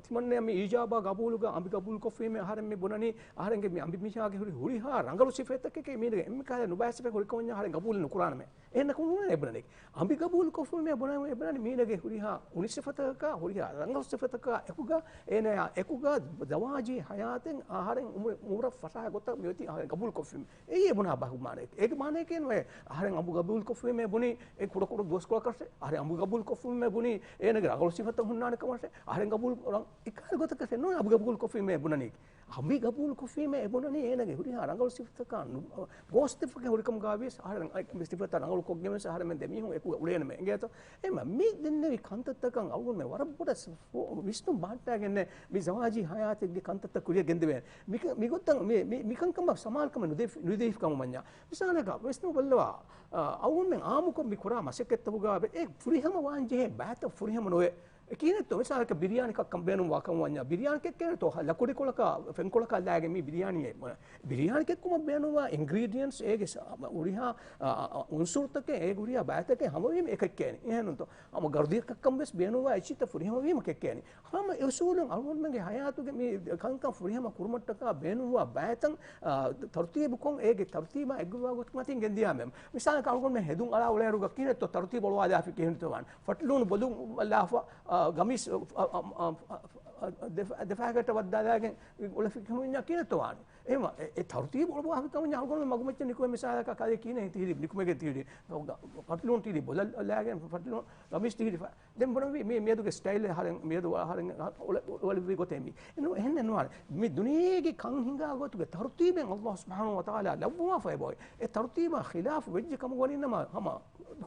ތިމަންނަޔަށް މި އީޖާބާ ގަބޫލުގަ އަނބި ގަބޫލުކޮށްފީމޭ އަހަރެން މި ބުނަނީ، އަހަރެންގެ މި އަނބިމީހާގެ ހުރި ހުރިހާ ރަނގަޅު ސިފަތަކެކޭ މީނަގެ އެންމެ ކަހަލަ ނުބައި ސިފަ ހުރިކަމަށް އަހަރެން ގަބޫލު ނުކުރާނަމޭ. އެހެންނަކުން އެ ބުނަނީ. އަނބި ގަބޫލުކޮށްފީމޭ ބުނަނީ، އެ ބުނަނީ މީނަގެ ހުރިހާ އުނި ސިފަތަކަކާ، ހުރިހާ ރަނގަޅު ސިފަތަކާ އެކުގަ، އޭނަޔާ އެކުގަ ޒަވާޖީ ހަޔާތެއް އަހަރެން އުމުރަށް ފަށާ ގޮތަށް މިއޮތީ އަހަރެން ގަބޫލުކޮށްފީމޭ. އެއީ އެ ބުނާ ބަހު މާނައެއް. އޭގެ މާނަޔަކީ ނުވޭ އަހަރެން އަނބު ގަބޫލުކޮށްފީމޭ ބުނީ އެ ކުޑަކުޑަ ދުވަސްކޮޅަކަށެއް، އަހަރެން އަނބު ގަބޫލުކޮށްފީމޭ ބުނީ އޭނަގެ ރަނގަޅު ސިފަތައް ހުންނާނެ ކަމަށެއް، އަހަރެން ގަބޫލު ކުރަން އެކަހަލަ ގޮތަކަށެއް ނޫން އަނބު ގަބޫލުކޮށްފީމޭ ބުނަނީ. އަނބި ގަބޫލުކޮށްފީމޭ ބުނަނީ އޭނަގެ ހުރިހާ ރަނގަޅު ސިފަތަކާ ނު-، ގޯސްތެފަކެ ހުރިކަމުގަ ވިޔަސް އަހަރެން އެ ސިފަތައް ރަނގަޅުކޮށްގެން ވެސް އަހަރެމެން ދެމީހުން އެކު އުޅޭނަމޭ އިނގޭތޯ؟ އެމަ މި ދެންނެވި ކަންތައްތަކަށް އަޅުގަނޑުމެން ވަރަށް ބޮޑަށް ވިސްނުން ބަހައްޓާގެންނޭ މި ޒަވާޖީ ހަޔާތެއްގެ ކަންތައްތައް ކުރިއަށް ގެންދެވޭނެ. މިކަ-، މިގޮތަށް މި-، މި-، މިކަންކަމަށް ސަމާލުކަމެއް ނުދެވި-، ނުދެވިފި ކަމަށް ވަންޏާ. މިސާލަކަށް ވިސްނު ބައްލަވާ، އަ، އަޅުގަނޑުމެން އާއްމުކޮށް މި ކުރާ މަސައްކަތްތަކުގަ އެ ފުރިހަމަ ވާން ޖެހޭ ބައިތައް ފުރިހަމަ ނުވޭ. އެ ކިހިނެއްތޯ މިސާލަކަށް ބިރިޔާނި ކައްކަން ބޭނުންވާ ކަމަށް ވަންޏާ، ބިރިޔާނި ކެއްކޭނެތޯ ލަކުޑިކޮޅަކާ ފެންކޮޅަކާ ލާގެން މި ބިރިޔާނީ އެ-، ބިރިޔާނި ކެއްކުމަށް ބޭނުންވާ އިންގްރީޑިއެންޓްސް އޭގެ ހުރިހާ، އަ، އަ، އުންސުރުތަކެއް އޭގެ ހުރިހާ ބައިތަކެއް ހަމަވީމަ އެ ކެއްކޭނީ. އެހެންނޫންތޯ؟ ހަމަ ގަރުދިޔަ ކައްކަން ވެސް ބޭނުންވާ އެއްޗިތައް ފުރިހަމަ ވީމަ ކެއްކޭނީ. ހަމަ އެ އުސޫލުން އަޅުގަނޑުމެންގެ ހަޔާތުގެ މި ކަންކަން ފުރިހަމަ ކުރުމަށްޓަކާ ބޭނުންވާ ބައިތައް، އާ، ތަރުތީބުކޮށް އޭގެ ތަރުތީބާ އެއްގޮތްވާ ގޮތުގެ މަތިން ގެންދިޔާމެ. މިސާލަކަށް އަޅުގަނޑުމެން ހެދުން އަޅާ އުޅޭއިރުގަ ކިހިނެއްތޯ ތަރުތީބު އޮޅުވާލާފި ކިހިނެއްތޯ ވާން. ފަޓްލޫނު ބޮލުން ލާފަ، އާ، ގަމީސް، އާ، އާ، އާ، އާ، ދެފަ-، ދެފާގައްޓަށް ވައްދާލާގެން އުޅެފި ކިހިނެއްތޯ ވާން. އެހެންވީމަ އެ، އެ ތަރުތީބު އޮޅުވާފި ކަމަށް އަޅުގަނޑުމެން މަގުމައްޗަށް ނިކުމެ މިސާލަކަށް ކަލޭ ކިހިނެއް ތިހިރީ، ނިކުމެގެން ތިހިރީ، ފަޓްލޫން ތިހިރީ، ބޮލަށް ލާގެން ފަޓްލޫން ގަމީސް ތިހިރީ. ދެން ބުނަންވީ މި މިއަދުގެ ސްޓައިލް އަހަރެން މިއަދު އަހަރެން އޮޅެ-، އޮޅެވި ގޮތެއް މީ. އެހެން ނުވާނެ. މި ދުނިޔޭގެ ކަން ހިނގާ ގޮތުގެ ތަރުތީބެއް ﷲ ސުބްޙާނަހޫ ވަތަޢާލާ ލައްވަވާފައި އެބައޮތް. އެ ތަރުތީބާ ޚިލާފު ވެއްޖެ ކަމުގަ ވަނީނަމަ ހަމަ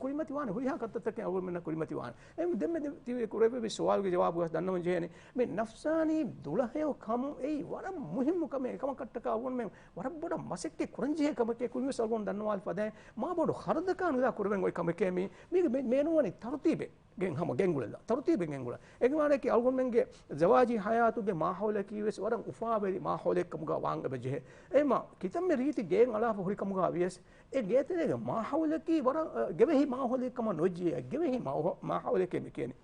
ކުރިމަތިވާނެ ހުރިހާ ކަންތައްތަކެއް އަޅުގަނޑުމެންނަށް ކުރިމަތިވާނެ. އެ ދެންމެ ދެ-، ތި ކުރެއްވި ސުވާލުގެ ޖަވާބު ވެސް ދަންނަވަން ޖެހޭނެ. މި ނަފްސާނީ ދުޅަހެޔޮ ކަމު އެއީ ވަރަށް މުހިއްމު ކަމެއް. އެކަމަކަށްޓަކާ އަޅުގަނޑުމެން ވަރަށް ބޮޑަށް މަސައްކަތް ކުރަން ޖެހޭ ކަމެކޭ ކުރިންވެސް އަޅުގަނޑު ދަންނަވާލި ފަދައިން މާ ބޮޑު ޚަރަދަކާ ނުލާ ކުރެވެން އޮތް ކަމެކޭ މީ. މީގެ މެ-، މޭނުވަނީ ތަރުތީބެއް. ގެން ހަމަ ގެންގުޅެލާ. ތަރުތީބެއް ގެންގުޅާ. އޭގެ މާނައަކީ އަޅުގަނޑުމެންގެ ޒަވާޖީ ހަޔާތުގެ މާހައުލަކީ ވެސް ވަރަށް އުފާވެރި މާހައުލެއް ކަމުގަ ވާން އެބަ ޖެހޭ. އެހެންމަ ކިތަންމެ ރީތި ގޭން އަޅާފަ ހުރި ކަމުގަ ވިޔަސް، އެ ގޭތެރޭގެ މާހައުލަކީ ވަރަށް، އަ، ގެވެހި މާހައުލެއް ކަމަށް ނުވެއްޖެ. ގެވެހި މާހަ-، މާހައުލެކޭ މި ކިޔަނީ.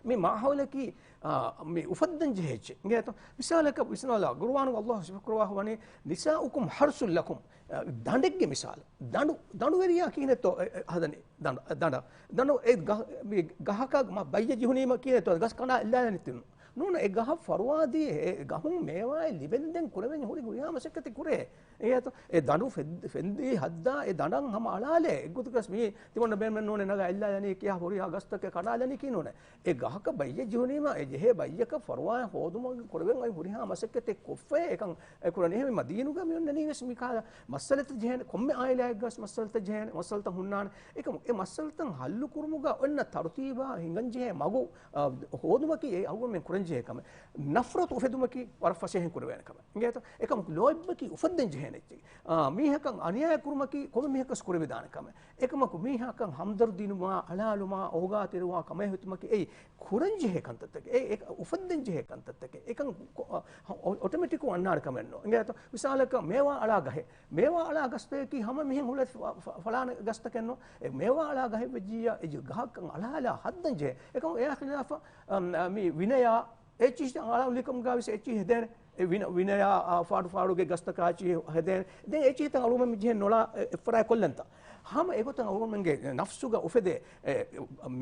މި މާހައުލަކީ، އާ، މި އުފައްދަން ޖެހޭ އެއްޗެއް. އިނގޭތޯ؟ މިސާލަކަށް ވިސްނާލާ، ގުރުއާނުގަ ﷲ ސިފަކުރައްވާފަ ވަނީ، "نساؤكم حرث لكم." އަ، ދަނޑެއްގެ މިސާލު. ދަނޑު، ދަނޑުވެރިޔާ ކިހިނެއްތޯ، އެ، އެ، ހަދަނީ؟ ދަނޑު، ދަނޑ، ދަނޑު، އެ ގަ-، މި ގަހަކަށް މަ-، ބައްޔެއް ޖެހުނީމަ ކިހިނެއްތޯ؟ ގަސް ކަނޑާ އެއްލާލަނީތީ. ނޫން، އެ ގަހަށް ފަރުވާދީ، އެ ގަހުން މޭވާއެއް ލިބެންދެން ކުރެވެން ހުރި ހުރިހާ މަސައްކަތެއް ކުރޭ. އެއީތޯ؟ އެ ދަނޑު ފެން-، ފެންދީ ހައްދާ އެ ދަނޑަށް ހަމަ އަޅާލޭ. އެއްގޮތަކަސް މީ ތިމަންނަ ބޭނުމެއް ނޫނޭ ނަގާ އެއްލާލަނީ ކިޔާ ހުރިހާ ގަސްތަކެއް ކަނޑާލަނީކީ ނޫނޭ. އެ ގަހަކަށް ބައްޔެއް ޖެހުނީމަ، އެ ޖެހޭ ބައްޔަކަށް ފަރުވާއެއް ހޯދުމަށް ކުރެވެން އޮތް ހުރިހާ މަސައްކަތެއް ކޮށްފައޭ އެކަން އެ ކުރަނީ. އެހެންވީމަ ދީނުގަ މި އޮންނަނީ ވެސް މި ކަހަލަ މައްސަލަތައް ޖެހޭނެ، ކޮންމެ އާއިލާއެއްގަސް މައްސަލަތައް ޖެހޭނެ، މައްސަލަތައް ހުންނާނެ. އެކަމު އެ މައްސަލަތައް ހައްލު ކުރުމުގަ އޮންނަ ތަރުތީބާ ހިނގަން ޖެހޭ މަގު، އާ، ހޯދުމަކީ އެ އަޅުގަނޑުމެން ކުރަން ޖެހޭ ކަމެއް. ނަފްރަތު އުފެދުމަކީ ވަރަށް ފަސޭހައިން ކުރެވޭނެ ކަމެއް. އިނގޭތޯ؟ އެކަމަކު ލޯތްބަކީ އުފައްދަން ޖެހޭނެ އެއްޗެއް. އާ، މީހަކަށް އަނިޔާއެއް ކުރުމަކީ ކޮންމެ މީހަކަސް ކުރެވިދާނެ ކަމެއް. އެކަމަކު މީހަކަށް ހަމްދަރުދީނުވާ، އަޅާލުމާ، އޯގާތެރިވާ ކަމެއް ހިތުމަކީ އެއީ ކުރަންޖެހޭ ކަންތައްތަކެއް، އެ، އެ އުފައްދަންޖެހޭ ކަންތައްތަކެއް. އެކަން ކޮ-، އަ، އޮ-، އޮޓޮމެޓިކުން އަންނާނެ ކަމެއް ނޫން. އިނގޭތޯ؟ މިސާލަކަށް މޭވާ އަޅާ ގަހެއް. މޭވާ އަޅާ ގަސްތަކަކީ ހަމަ މިހެން ހުޅަ ފަ-، ފަ-، ފަޅާނެ ގަސްތަކެއް ނޫން. އެ މޭވާ އަޅާ ގަހެއް ވެއްޖިއްޔާ، އެ ގަހަކަށް އަޅާލާ ހައްދަންޖެހޭ. އެކަމު އެއާ ޚިލާފަށް، އަ، މި ވިނަޔާ، އެއްޗިހިތައް އަޅާލުން ލިކަމުގަ ވެސް އެއްޗިހި ހެދޭނެ. އެ ވިނަ-، ވިނަޔާ، އާ، ފާޑު ފާޑުގެ ގަސްތަކާ އެއްޗިހި ހެދޭނެ. ދެން އެއްޗިހިތައް އަޅުގަނޑުމެން މި ޖެހެން ނޮޅާ އެ-، އެއްފަރާތް ކޮށްލަންތަ؟ ހަމަ އެގޮތަށް އަޅުގަނޑުމެންގެ ނަފްސުގަ އުފެދޭ، އެ،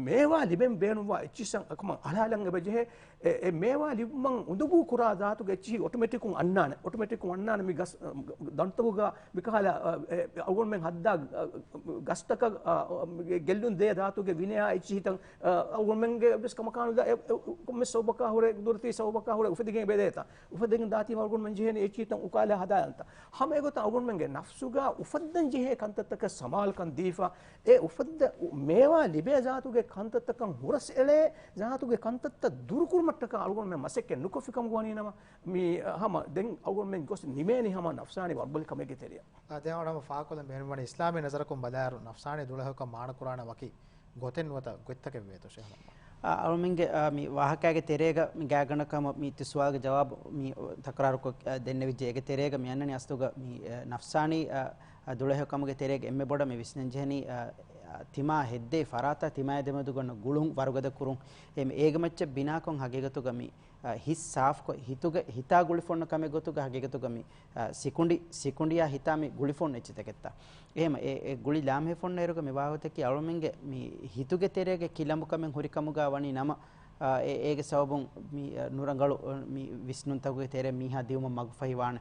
މޭވާ ލިބެން ބޭނުންވާ އެއްޗިހިތައް ކަމަށް އަޅާލަން އެބަ ޖެހޭ. އެ، އެ މޭވާ ލިބުމަށް އުނދަގޫ ކުރާ ޒާތުގެ އެއްޗިހި އޮޓޮމެޓިކުން އަންނާނެ. އޮޓޮމެޓިކުން އަންނާނެ މި ގަސް، ދަނޑުތަކުގަ މިކަހަލަ، އެ، އެ، އަޅުގަނޑުމެން ހައްދާ، އަ، ގަސްތަކަށް، އަ، ގެއްލުން ދޭ ދާތުގެ ވިނަޔާ އެއްޗިހިތައް، އަ، އަޅުގަނޑުމެންގެ ވެސް ކަމަކާނުލާ އެ، އެ، ކޮންމެ ސަބަބަކާ ހުރެ، ގުދުރަތީ ސަބަބަކާ ހުރެ އުފެދިގެން އެބަދޭތާ. އުފެދިގެން ދާތީމަ އަޅުގަނޑުމެން ޖެހޭނެ އެއްޗިހިތައް އުކާލާ ހަދާލަންތަ. ހަމަ އެގޮތަށް އަޅުގަނޑުމެންގެ ނަފްސުގަ އުފައްދަން ޖެހޭ ކަންތައްތަކަށް ސަމާލުކަން ދީފަ، އެ އުފައްދަ-، މޭވާ ލިބޭ ޒާތުގެ ކަންތައްތަކަށް ހުރަސް އެޅޭ ޒާތުގެ ކަންތައްތައް ދުރުކުރުމަށްޓަކާ އަޅުގަނޑުމެން މަސައްކަތް ނުކޮށްފި ކަމުގަ ވަނީ ނަމަ، މި ހަމަ ދެން އަޅުގަނޑުމެން ގޮސް ނިމޭނީ ހަމަ ނަފްސާނީ ވަރުބަލި ކަމެއްގެ ތެރެއަށް. އާ، ދެން އަޅުގަނޑު ފާހަގަކޮށްލަން ބޭނުންވަނީ އިސްލާމީ ނަޒަރަކުން ބަލާއިރު ނަފްސާނީ ދުޅަހެޔޮކަން މާނަކުރާނެ ވަކި ގޮތެއް ނުވަތަ ގޮތްތަކެއް ވޭތޯ ޝޭޚް މުޙައްމަދު؟ އާ، އަޅުމެންގެ، އާ، މި ވާހަކައިގެ ތެރޭގަ މި ގާތްގަނޑަކަށް މި ތި ސުވާލުގެ ޖަވާބު މި ތަކުރާރުކޮށް، އާ، ދެންނެވިއްޖެ. އޭގެ ތެރޭގަ މި އަންނަނީ އަސްލުގަ މި، އާ، ނަފްސާނީ، އާ، އާ، ދުޅަހެޔޮކަމުގެ ތެރޭގަ އެންމެ ބޮޑަށް މި ވިސްނަންޖެހެނީ، އާ، އާ، ތިމާ ހެއްދޭ ފަރާތާ ތިމާއާ ދެމެދުގަ އޮންނަ ގުޅުން ވަރުގަދަ ކުރުން. އެ، އޭގެ މައްޗަށް ބިނާކޮށް ހަގީގަތުގަ މި އަ، ހިތް ސާފުކޮށް، ހިތުގެ، ހިތާ ގުޅިފަ އޮންނަ ކަމެއް ގޮތުގަ ހަގީގަތުގަ މި، އަ، ސިކުނޑި، ސިކުނޑިއާ ހިތާ މި ގުޅިފަ އޮންނަ އެއްޗިތަކެއްތަ؟ އެހެމަ އެ، އެ ގުޅި ލާމެހިފަ އޮންނަ އިރުގަ މި ވާގޮތަކީ އަޅުމެންގެ މި ހިތުގެ ތެރޭގެ ކިލަނބުކަމެއް ހުރިކަމުގަ ވަނީ ނަމަ، އަ، އެ، އޭގެ ސަބަބުން މި، އަ، ނުރަނގަޅު، އަ، މި ވިސްނުންތަކުގެ ތެރެއަށް މީހާ ދިއުމަށް މަގުފަހިވާނެ.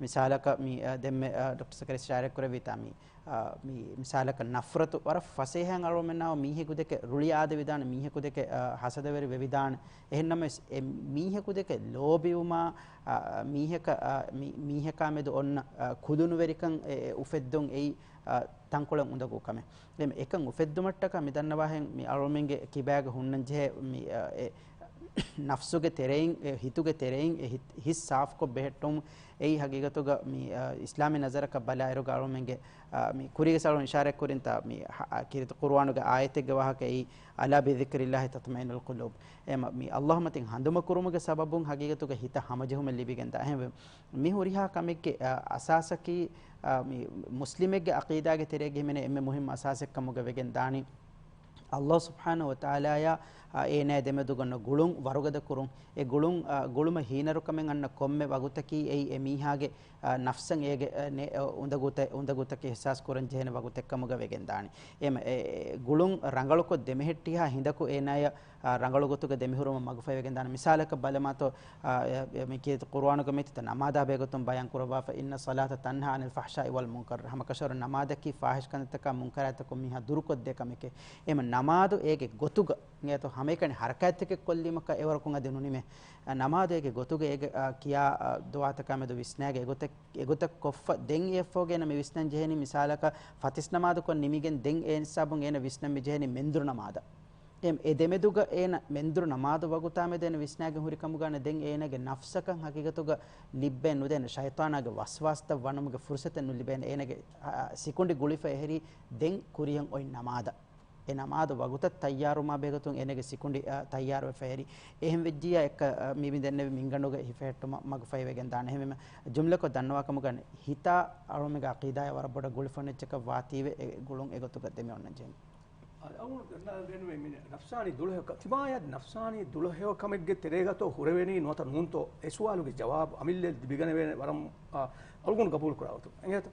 މިސާލަކަށް މި، އަ، ދެންމެ، އަ، ޑޮކްޓަ ޒަކަރިޔާ އިޝާރާތް ކުރެއްވިތާ މި އާ، މި މިސާލަކަށް ނަފްރަތު ވަރަށް ފަސޭހައިން އަޅުގަނޑުމެންނާ މީހަކު ދެކެ ރުޅި އާދެވިދާނެ، މީހަކު ދެކެ، އާ، ހަސަދަވެރި ވެވިދާނެ. އެހެންނަމަވެސް، އެ މީހަކު ދެކެ ލޯބިވުމާ، އާ، މީހަކަށް، އާ، މި-، މީހަކާ މެދު އޮންނަ، އާ، ކުލުނުވެރިކަން އެ، އެ އުފެއްދުން އެއީ، އާ، ތަންކޮޅެއް އުނދަގޫ ކަމެއް. ދެން އެކަން އުފެއްދުމަށްޓަކާ މި ދަންނަވާހެން މި އަޅުގަނޑުމެންގެ ކިބާގަ ހުންނަންޖެހޭ މި، އާ، އެ ނަފްސުގެ ތެރެއިން، އެ ހިތުގެ ތެރެއިން އެ ހިތް، ހިތް ސާފުކޮށް ބެހެއްޓުން އެއީ ހަގީގަތުގަ މި، އަ، އިސްލާމީ ނަޒަރަކަށް ބަލާއިރުގަ އަޅުމެންގެ، އަ، މި ކުރީގެ ސަޅުން އިޝާރާތް ކުރިންތާ މި ހަ-، އަ، ކީރިތި ޤުރުއާނުގެ އާޔަތެއްގެ ވާހަކަ އެއީ، "ألا بذكر الله تطمئن القلوب." އެމަ މި އައްލާހު މަތިން ހަނދުމަކުރުމުގެ ސަބަބުން ހަގީގަތުގަ ހިތަށް ހަމަޖެހުމެއް ލިބިގެންދާ. އެހެންވެ، މި ހުރިހާ ކަމެއްގެ، އަ، އަސާސަކީ، އަ، މި މުސްލިމެއްގެ އަޤީދާގެ ތެރޭގެ ހިމެނޭ އެންމެ މުހިއްމު އަސާސެއްކަމުގަ ވެގެން ދާނީ. އައްލާހު ސުބްޙާނަހު ވަތަޢާލާޔާ، އާ، އޭނާ ދެމެދުގަ އޮންނަ ގުޅުން ވަރުގަދަ ކުރުން. އެ ގުޅުން، އާ، ގުޅުމަށް ހީނަރުކަމެއް އަންނަ ކޮންމެ ވަގުތަކީ އެއީ އެ މީހާގެ، އާ، ނަފްސަށް އޭގެ، އާ، ނެ-، އާ، އުނދަގޫތައް، އުނދަގޫތަކެއް އިޙްސާސް ކުރަން ޖެހޭނެ ވަގުތެއްކަމުގަ ވެގެން ދާނެ. އެމަ، އެ، އެ، ގުޅުން ރަނގަޅުކޮށް ދެމެހެއްޓިހާ ހިނދަކު އޭނާޔަށް، އާ، ރަނގަޅު ގޮތުގަ ދެމިހުރުމަށް މަގުފަހިވެގެން ދާނެ. މިސާލަކަށް ބަލަމާތޯ، އާ، އެ، އެ، މި ކީރިތި ޤުރުއާނުގަ މިތިތަ ނަމާދާ ބެހޭގޮތުން ބަޔާން ކުރައްވާފަ، "إن الصلاة تنهى عن الفحشاء والمنكر." ހަމަކަށަވަރުން ނަމާދަކީ ފާހިޝް ކަންތައްތަކާ މުންކަރާތްތަކުން މީހާ ދުރުކޮށްދޭ ކަމެކޭ. އެމަ ނަމާދު އޭގެ ގޮތުގަ، އިނގޭތޯ ހަމައެކަނި ހަރަކާތްތަކެއް ކޮށްލީމަކަށް އެވަރަކުން އަދި ނުނިމޭ. އަ، ނަމާދު އޭގެ ގޮތުގަ އޭގެ، އަ، ކިޔާ، އަ، ދުޢާތަކާ މެދު ވިސްނާގެ އެގޮތަށް، އެގޮތަށް ކޮށްފަ ދެން އެއަށްފަހުގަ އޭނަ މި ވިސްނަން ޖެހެނީ މިސާލަކަށް ފަތިސް ނަމާދުކޮށް ނިމިގެން ދެން އޭ ހިސާބުން އޭނަ ވިސްނަން މި ޖެހެނީ މެންދުރު ނަމާދަށް. އެ ދެމެދުގަ އޭނަ މެންދުރު ނަމާދު ވަގުތާ މެދު އޭނަ ވިސްނާގެން ހުރި ކަމުގަ ދެން އޭނަގެ ނަފްސަކަށް ހަގީގަތުގަ ލިއްބެ ނުދޭނެ، ޝައިޠާނާގެ ވަސްވާސްތައް ވަނުމުގެ ފުރުސަތެއް ނުލިބޭނެ. އޭނަގެ، އަ، ސިކުނޑި ގުޅިފަ އެހެރީ ދެން ކުރިޔަށް އޮތް ނަމާދަށް. އެ ނަމާދު ވަގުތަށް ތައްޔާރުވުމާ ބެހޭގޮތުން އޭނަގެ ސިކުނޑި، އަ، ތައްޔާރުވެފަ އެހެރީ. އެހެން ވެއްޖިއްޔާ އެއްކަ، އަ، މި މި ދެންނެވި މިންގަނޑުގަ ހިފެހެއްޓުމަށް މަގުފަހިވެގެން ދާނެ. އެހެންވީމަ ޖުމްލަކޮށް ދަންނަވާ ކަމުގަ ހިތާ އަޅުމެންގެ އަޤީދާޔާ ވަރަށް ބޮޑަށް ގުޅިފަ އޮންނަ އެއްޗަކަށް ވާތީވެ އެ ގުޅުން އެގޮތުގަ ދެމި އޮންނަން ޖެހެނީ. އަ، އަޅުގަނޑު ދަންނަވާ ބޭނުމޭ މި ނަފްސާނީ ދުޅަހެޔޮ ކަ-، ތިމާޔަށް ނަފްސާނީ ދުޅަހެޔޮ ކަމެއްގެ ތެރޭގަތޯ ހުރެވެނީ ނުވަތަ ނޫންތޯ؟ އެ ސުވާލުގެ ޖަވާބު އަމިއްލަ ލިބިގަނެވޭނެ ވަރަށް، އަ، އަޅުގަނޑު ގަބޫލު ކުރާ ގޮތުން. އިނގޭތޯ؟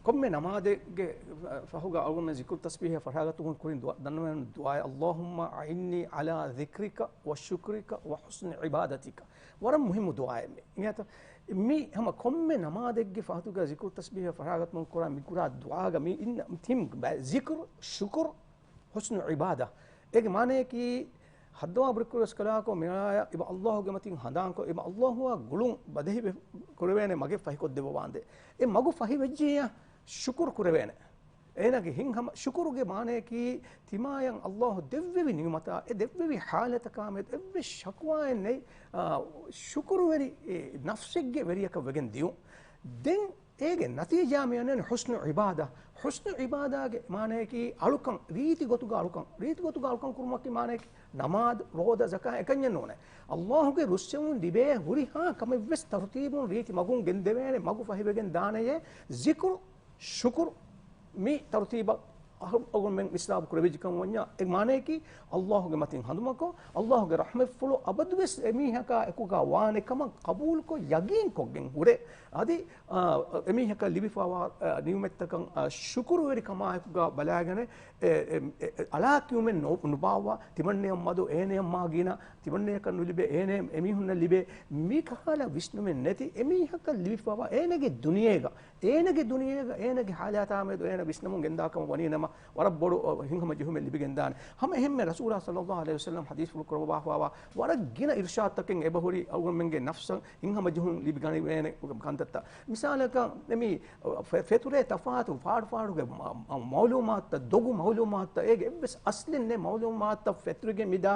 ކޮންމެ ނަމާދެއްގެ ފަހުގަ އަޅުގަނޑުމެން ޒިކުރު ތަސްބީހަށް ފަށާގަތުމުން ކުރިން ދުޢާ، ދަންނަވަން ދުޢާއެއް، اللهم أعني على ذكرك وشكرك وحسن عبادتك. ވަރަށް މުހިއްމު ދުޢާއެއް މި. އިނގޭތަ؟ މި ހަމަ ކޮންމެ ނަމާދެއްގެ ފަހުގަ ޒިކުރު ތަސްބީހަށް ފަށާގަތުމުން ކުރާ މި ކުރާ ދުޢާގަ މި އިން ތިން ބަ-، ޒިކުރު، ޝުކުރު، ޙުސްނު ޢިބާދާ. އޭގެ މާނަޔަކީ، ހައްދަވާ ބުރިކުރުވެސް ކަލާކޮ މިއާޔަށް އިބަ އައްލާހުގެ މަތިން ހަނދާންކޮށް، އިބަ އައްލާހުއާ ގުޅުން ބަދެހި ކުރެވޭނެ މަގެއް ފަހިކޮށްދެއްވަވާނދޭ. އެ މަގު ފަހިވެއްޖިއްޔާ، ޝުކުރު ކުރެވޭނެ. އޭނާގެ ހިތްހަމަ ޝުކުރުގެ މާނަޔަކީ، ތިމާޔަށް އައްލާހު ދެއްވެވި ނިޢުމަތާ، އެ ދެއްވެވި ޙާލަތަކާމެދު އެއްވެސް ޝަކުވާއެއް ނެތް، އާ، ޝުކުރުވެރި، އެ، ނަފްސެއްގެ ވެރިޔަކަށް ވެގެން ދިޔުން. ދެން އޭގެ ނަތީޖާ މި އަންނަނީ ޙުސްނު ޢިބާދާ. ޙުސްނު ޢިބާދާގެ މާނަޔަކީ އަޅުކަން، ރީތި ގޮތުގަ އަޅުކަން. ރީތި ގޮތުގަ އަޅުކަން ކުރުމަކީ މާނަޔަކީ ނަމާދު، ރޯދަ، ޒަކާ އެކަންޏެއް ނޫނޭ. އައްލާހުގެ ރުއްސެވުން ލިބޭ ހުރިހާ ކަމެއްވެސް ތަރުތީބުން ރީތި މަގުން ގެންދެވޭނެ މަގު ފަހިވެގެން ދާނެޔޭ، ޒިކުރު، ޝުކުރު، މި ތަރުތީބަށް އަހަރު އަޅުގަނޑުމެން އިސްލާހު ކުރެވިއްޖެކަމަށް ވަންޏާ، އެ މާނަޔަކީ އައްލާހުގެ މަތިން ހަނދުމަކޮށް، އައްލާހުގެ ރަޙްމަތްފުޅު އަބަދުވެސް އެމީހަކާ އެކުގަ ވާނެ ކަމަށް ޤަބޫލުކޮށް، ޔަގީންކޮށްގެން ހުރެ. އަދި، އާ، އެމީހަކަށް ލިބިފައިވާ، އާ، ނިޢުމަތްތަކަށް، އާ، ޝުކުރުވެރިކަމާއެކުގަ ބަލާގެނެ، އެ، އެ، އެ، އެ، އަޅާކިޔުމެއް ނު-، ނުބާއްވާ، ތިމަންނެއަށް މަދު އޭނެއަށް މާ ގިނަ، ތިމަންނެއަކަށް ނުލިބޭ އޭނެ އެމީހުންނަށް ލިބޭ، މިކަހަލަ ވިސްނުމެއް ނެތި އެމީހަކަށް ލިބިފައިވާ އޭނަގެ ދުނިޔޭގަ، އޭނަގެ ދުނިޔޭގަ އޭނަގެ ޙާލާތާމެދު އޭނަ ވިސްނަމުން ގެންދާކަމަށް ވަނީނަމަ، ވަރަށް ބޮޑު، އަ، ހިތްހަމަޖެހުމެއް ލިބިގެންދާނެ. ހަމަ އެހެންމެ ރަސޫލާ ޞައްލައްލާހު ޢަލައިހި ވަސައްލަމް ޙަދީޘްފުޅު ކުރައްވާފައިވާ ވަރަށް ގިނަ އިރުޝާދުތަކެއް އެބަހުރި އަޅުގަނޑުމެންގެ ނަފްސަށް ހިތްހަމަޖެހުން ލިބިގަނެވޭނެ ކަންތައްތައް. މިސާލަކަށް މި ފެ-، ފެތުރޭ ތަފާތު ފާޑު ފާޑުގެ މަ-، މަ-، މައުލޫމާތުތައް، ދޮގު މައުލޫމާތުތައް، އޭގެ އެއްވެސް އަސްލެއް ނެތް މައުލޫމާތުތައް ފެތުރިގެން މިދާ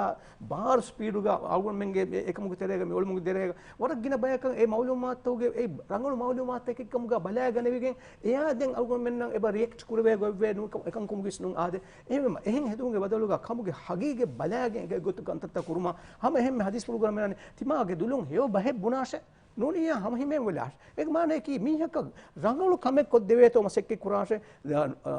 ބާރު ސްޕީޑުގަ އަޅުގަނޑުމެންގެ އެ-، އެކަމުގެ ތެރޭގަ މި އޮޅުމުގެ ތެރޭގަ ވަރަށް ގިނަ ބަޔަކަށް އެ މައުލޫމާތުގެ އެ ރަނގަޅު މައުލޫމާތުތަކެއް ކަމުގަ ބަލާގަނެވިގެން، އެޔާ ދެން އަޅުގަނޑުމެންނަށް އެބަ ރިއެކްޓް ކުރެވޭ ގޮތްވޭ ނޫން ކަ-، އެކަން ކަމުގެ ވިސްނުން އާދޭ. އެހެންވީމަ، އެހެން ހެދުމުގެ ބަދަލުގަ ކަމުގެ ހަގީގަތް ބަލާގެން އެގޮތު ކަންތައްތައް ކުރުމަށް ހަމަ އެހެންމެ ޙަދީޘްފުޅުގަ މި އަންނަނީ، ތިމާގެ ދުލުން ހެޔޮ ބަހެއް ބުނާށޭ. ނޫނިއްޔާ ހަމަ ހިމޭން ވެލާށޭ. އޭގެ މާނަޔަކީ މީހަކަށް ރަނގަޅު ކަމެއް ކޮށްދެވޭތޯ މަސައްކަތް ކުރާށޭ، އަ، އަ،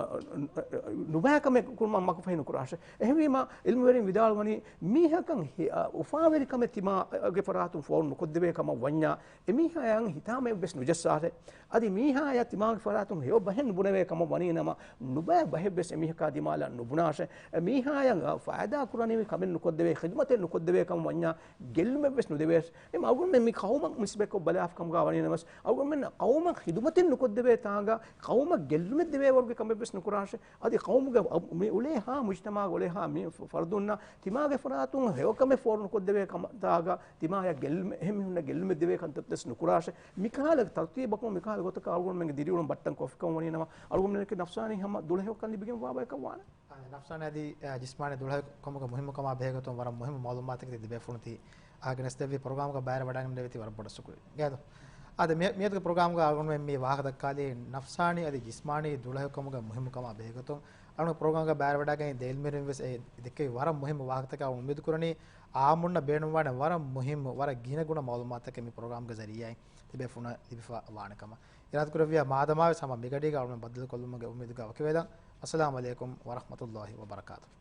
ނުބައި ކަމެއް ކުރުމަށް މަގުފަހި ނުކުރާށޭ. އެހެންވީމަ، ޢިލްމުވެރިން ވިދާޅުވަނީ، މީހަކަށް ހި-، އަ، އުފާވެރި ކަމެއް ތިމާގެ ފަރާތުން ފޯރު ނުކޮށްދެވޭ ކަމަށް ވަންޏާ، އެމީހާޔަށް ހިތާމައެއްވެސް ނުޖައްސާށޭ. އަދި މީހާޔަށް ތިމާގެ ފަރާތުން ހެޔޮ ބަހެއް ނުބުނެވޭ ކަމަށް ވަނީނަމަ، ނުބައި ބަހެއްވެސް އެމީހަކާ ދިމާލަށް ނުބުނާށޭ. އެ މީހާޔަށް ފައިދާ ކުރަނިވި ކަމެއް ނުކޮށްދެވޭ، ޚިދުމަތެއް ނުކޮށްދެވޭ ކަމަށް ވަންޏާ، ގެއްލުމެއްވެސް ނުދެވޭށޭ. އެ އަޅުގަނޑުމެން މި ޤައުމަށް ނިސްބަތްކޮށް ބަލާފަ ކަމުގަ ވަނީނަމަވެސް، އަޅުގަނޑުމެން ޤައުމަށް ޚިދުމަތެއް ނުކޮށްދެވޭ ތާނގަ، ޤައުމަށް ގެއްލުމެއް ދެވޭ ވަރުގެ ކަމެއްވެސް ނުކުރާށޭ. އަދި ޤައުމުގެ އަ، މި އުޅޭހާ މުޖްތަމަޢުގަ އުޅޭހާ މި ފަ-، ފަރުދުންނަށް ތިމާގެ ފަރާތުން ހެޔޮކަމެއް ފޯރު ނުކޮށްދެވޭ ކަމަށް ތާގަ، ތިމާޔަށް ގެއްލުމެއް، އެހެން މީހުންނަށް ގެއްލުމެއް ދެވޭ ކަންތައްވެސް ނުކުރާށޭ. މިކަހަލަ ތަރުތީބަކުން މިކަހަލަ ގޮތަކަށް އަޅުގަނޑުމެންގެ ދިރިއުޅުން ބައްޓަން ކޮށްފިކަމަށް ވަނީނަމަ، އަޅުގަނޑުމެންނަކީ ނަފްސާނީ ހަމަ ދުޅަހެޔޮކަން ލިބިގެންވާ ބަޔަކަށް ވާނެ. އާ، ނަފްސާނީ އަދި، އާ، ޖިސްމާނީ ދުޅަހެޔޮކަމުގެ މުހިއްމުކަމާ ބެހޭގޮތުން ވަރަށް މުހިއްމު މައުލޫމާތަކެއް ތި ލިބޭފުޅުން ތި އަހަރެން ދެއްވި ޕްރޮގްރާމުގަ ބައިވެރިވަޑައިގެންނެވި ތި ވަރަށް ބޮޑަށް ޝުކުރިއްޔާ. ގާތު. އާދެ، މި-، މިއަދުގެ ޕްރޮގްރާމުގަ އަޅުގަނޑުމެން މި ވާހަކަ ދައްކާލީ ނަފްސާނީ އަދި ޖިސްމާނީ ދުޅަހެޔޮކަމުގެ މުހިއްމުކަމާ ބެހޭގޮތުން. އަޅުގަނޑު ޕްރޮގްރާމްގަ ބައިވެރިވަޑައިގެން ދެ ޢިލްމުވެރިން ވެސް އެ ދެއްކެވި ވަރަށް މުހިއްމު ވާހަކަތަކާ އުއްމީދު ކުރަނީ، އާއްމުންނަށް ބޭނުންވާނެ ވަރަށް މުހިއްމު، ވަރަށް ގިނަގުނަ މައުލޫމާތުތަކެއް މި ޕްރޮގްރާމްގެ ޒަރީޢާއިން ތިބޭފުޅުންނަށް ލިބިފަ ވާނެ ކަމަށް. އިރާދަކުރެއްވިއްޔާ، މާދަމާވެސް ހަމަ މިގަޑީގަ އަޅުގަނޑުމެން ބައްދަލުކޮށްލުމުގެ އުއްމީދުގަ ވަކިވެލަން. އައްސަލާމު ޢަލައިކުމް ވަރަޙްމަތުﷲި ވަބަރަކާތުހު.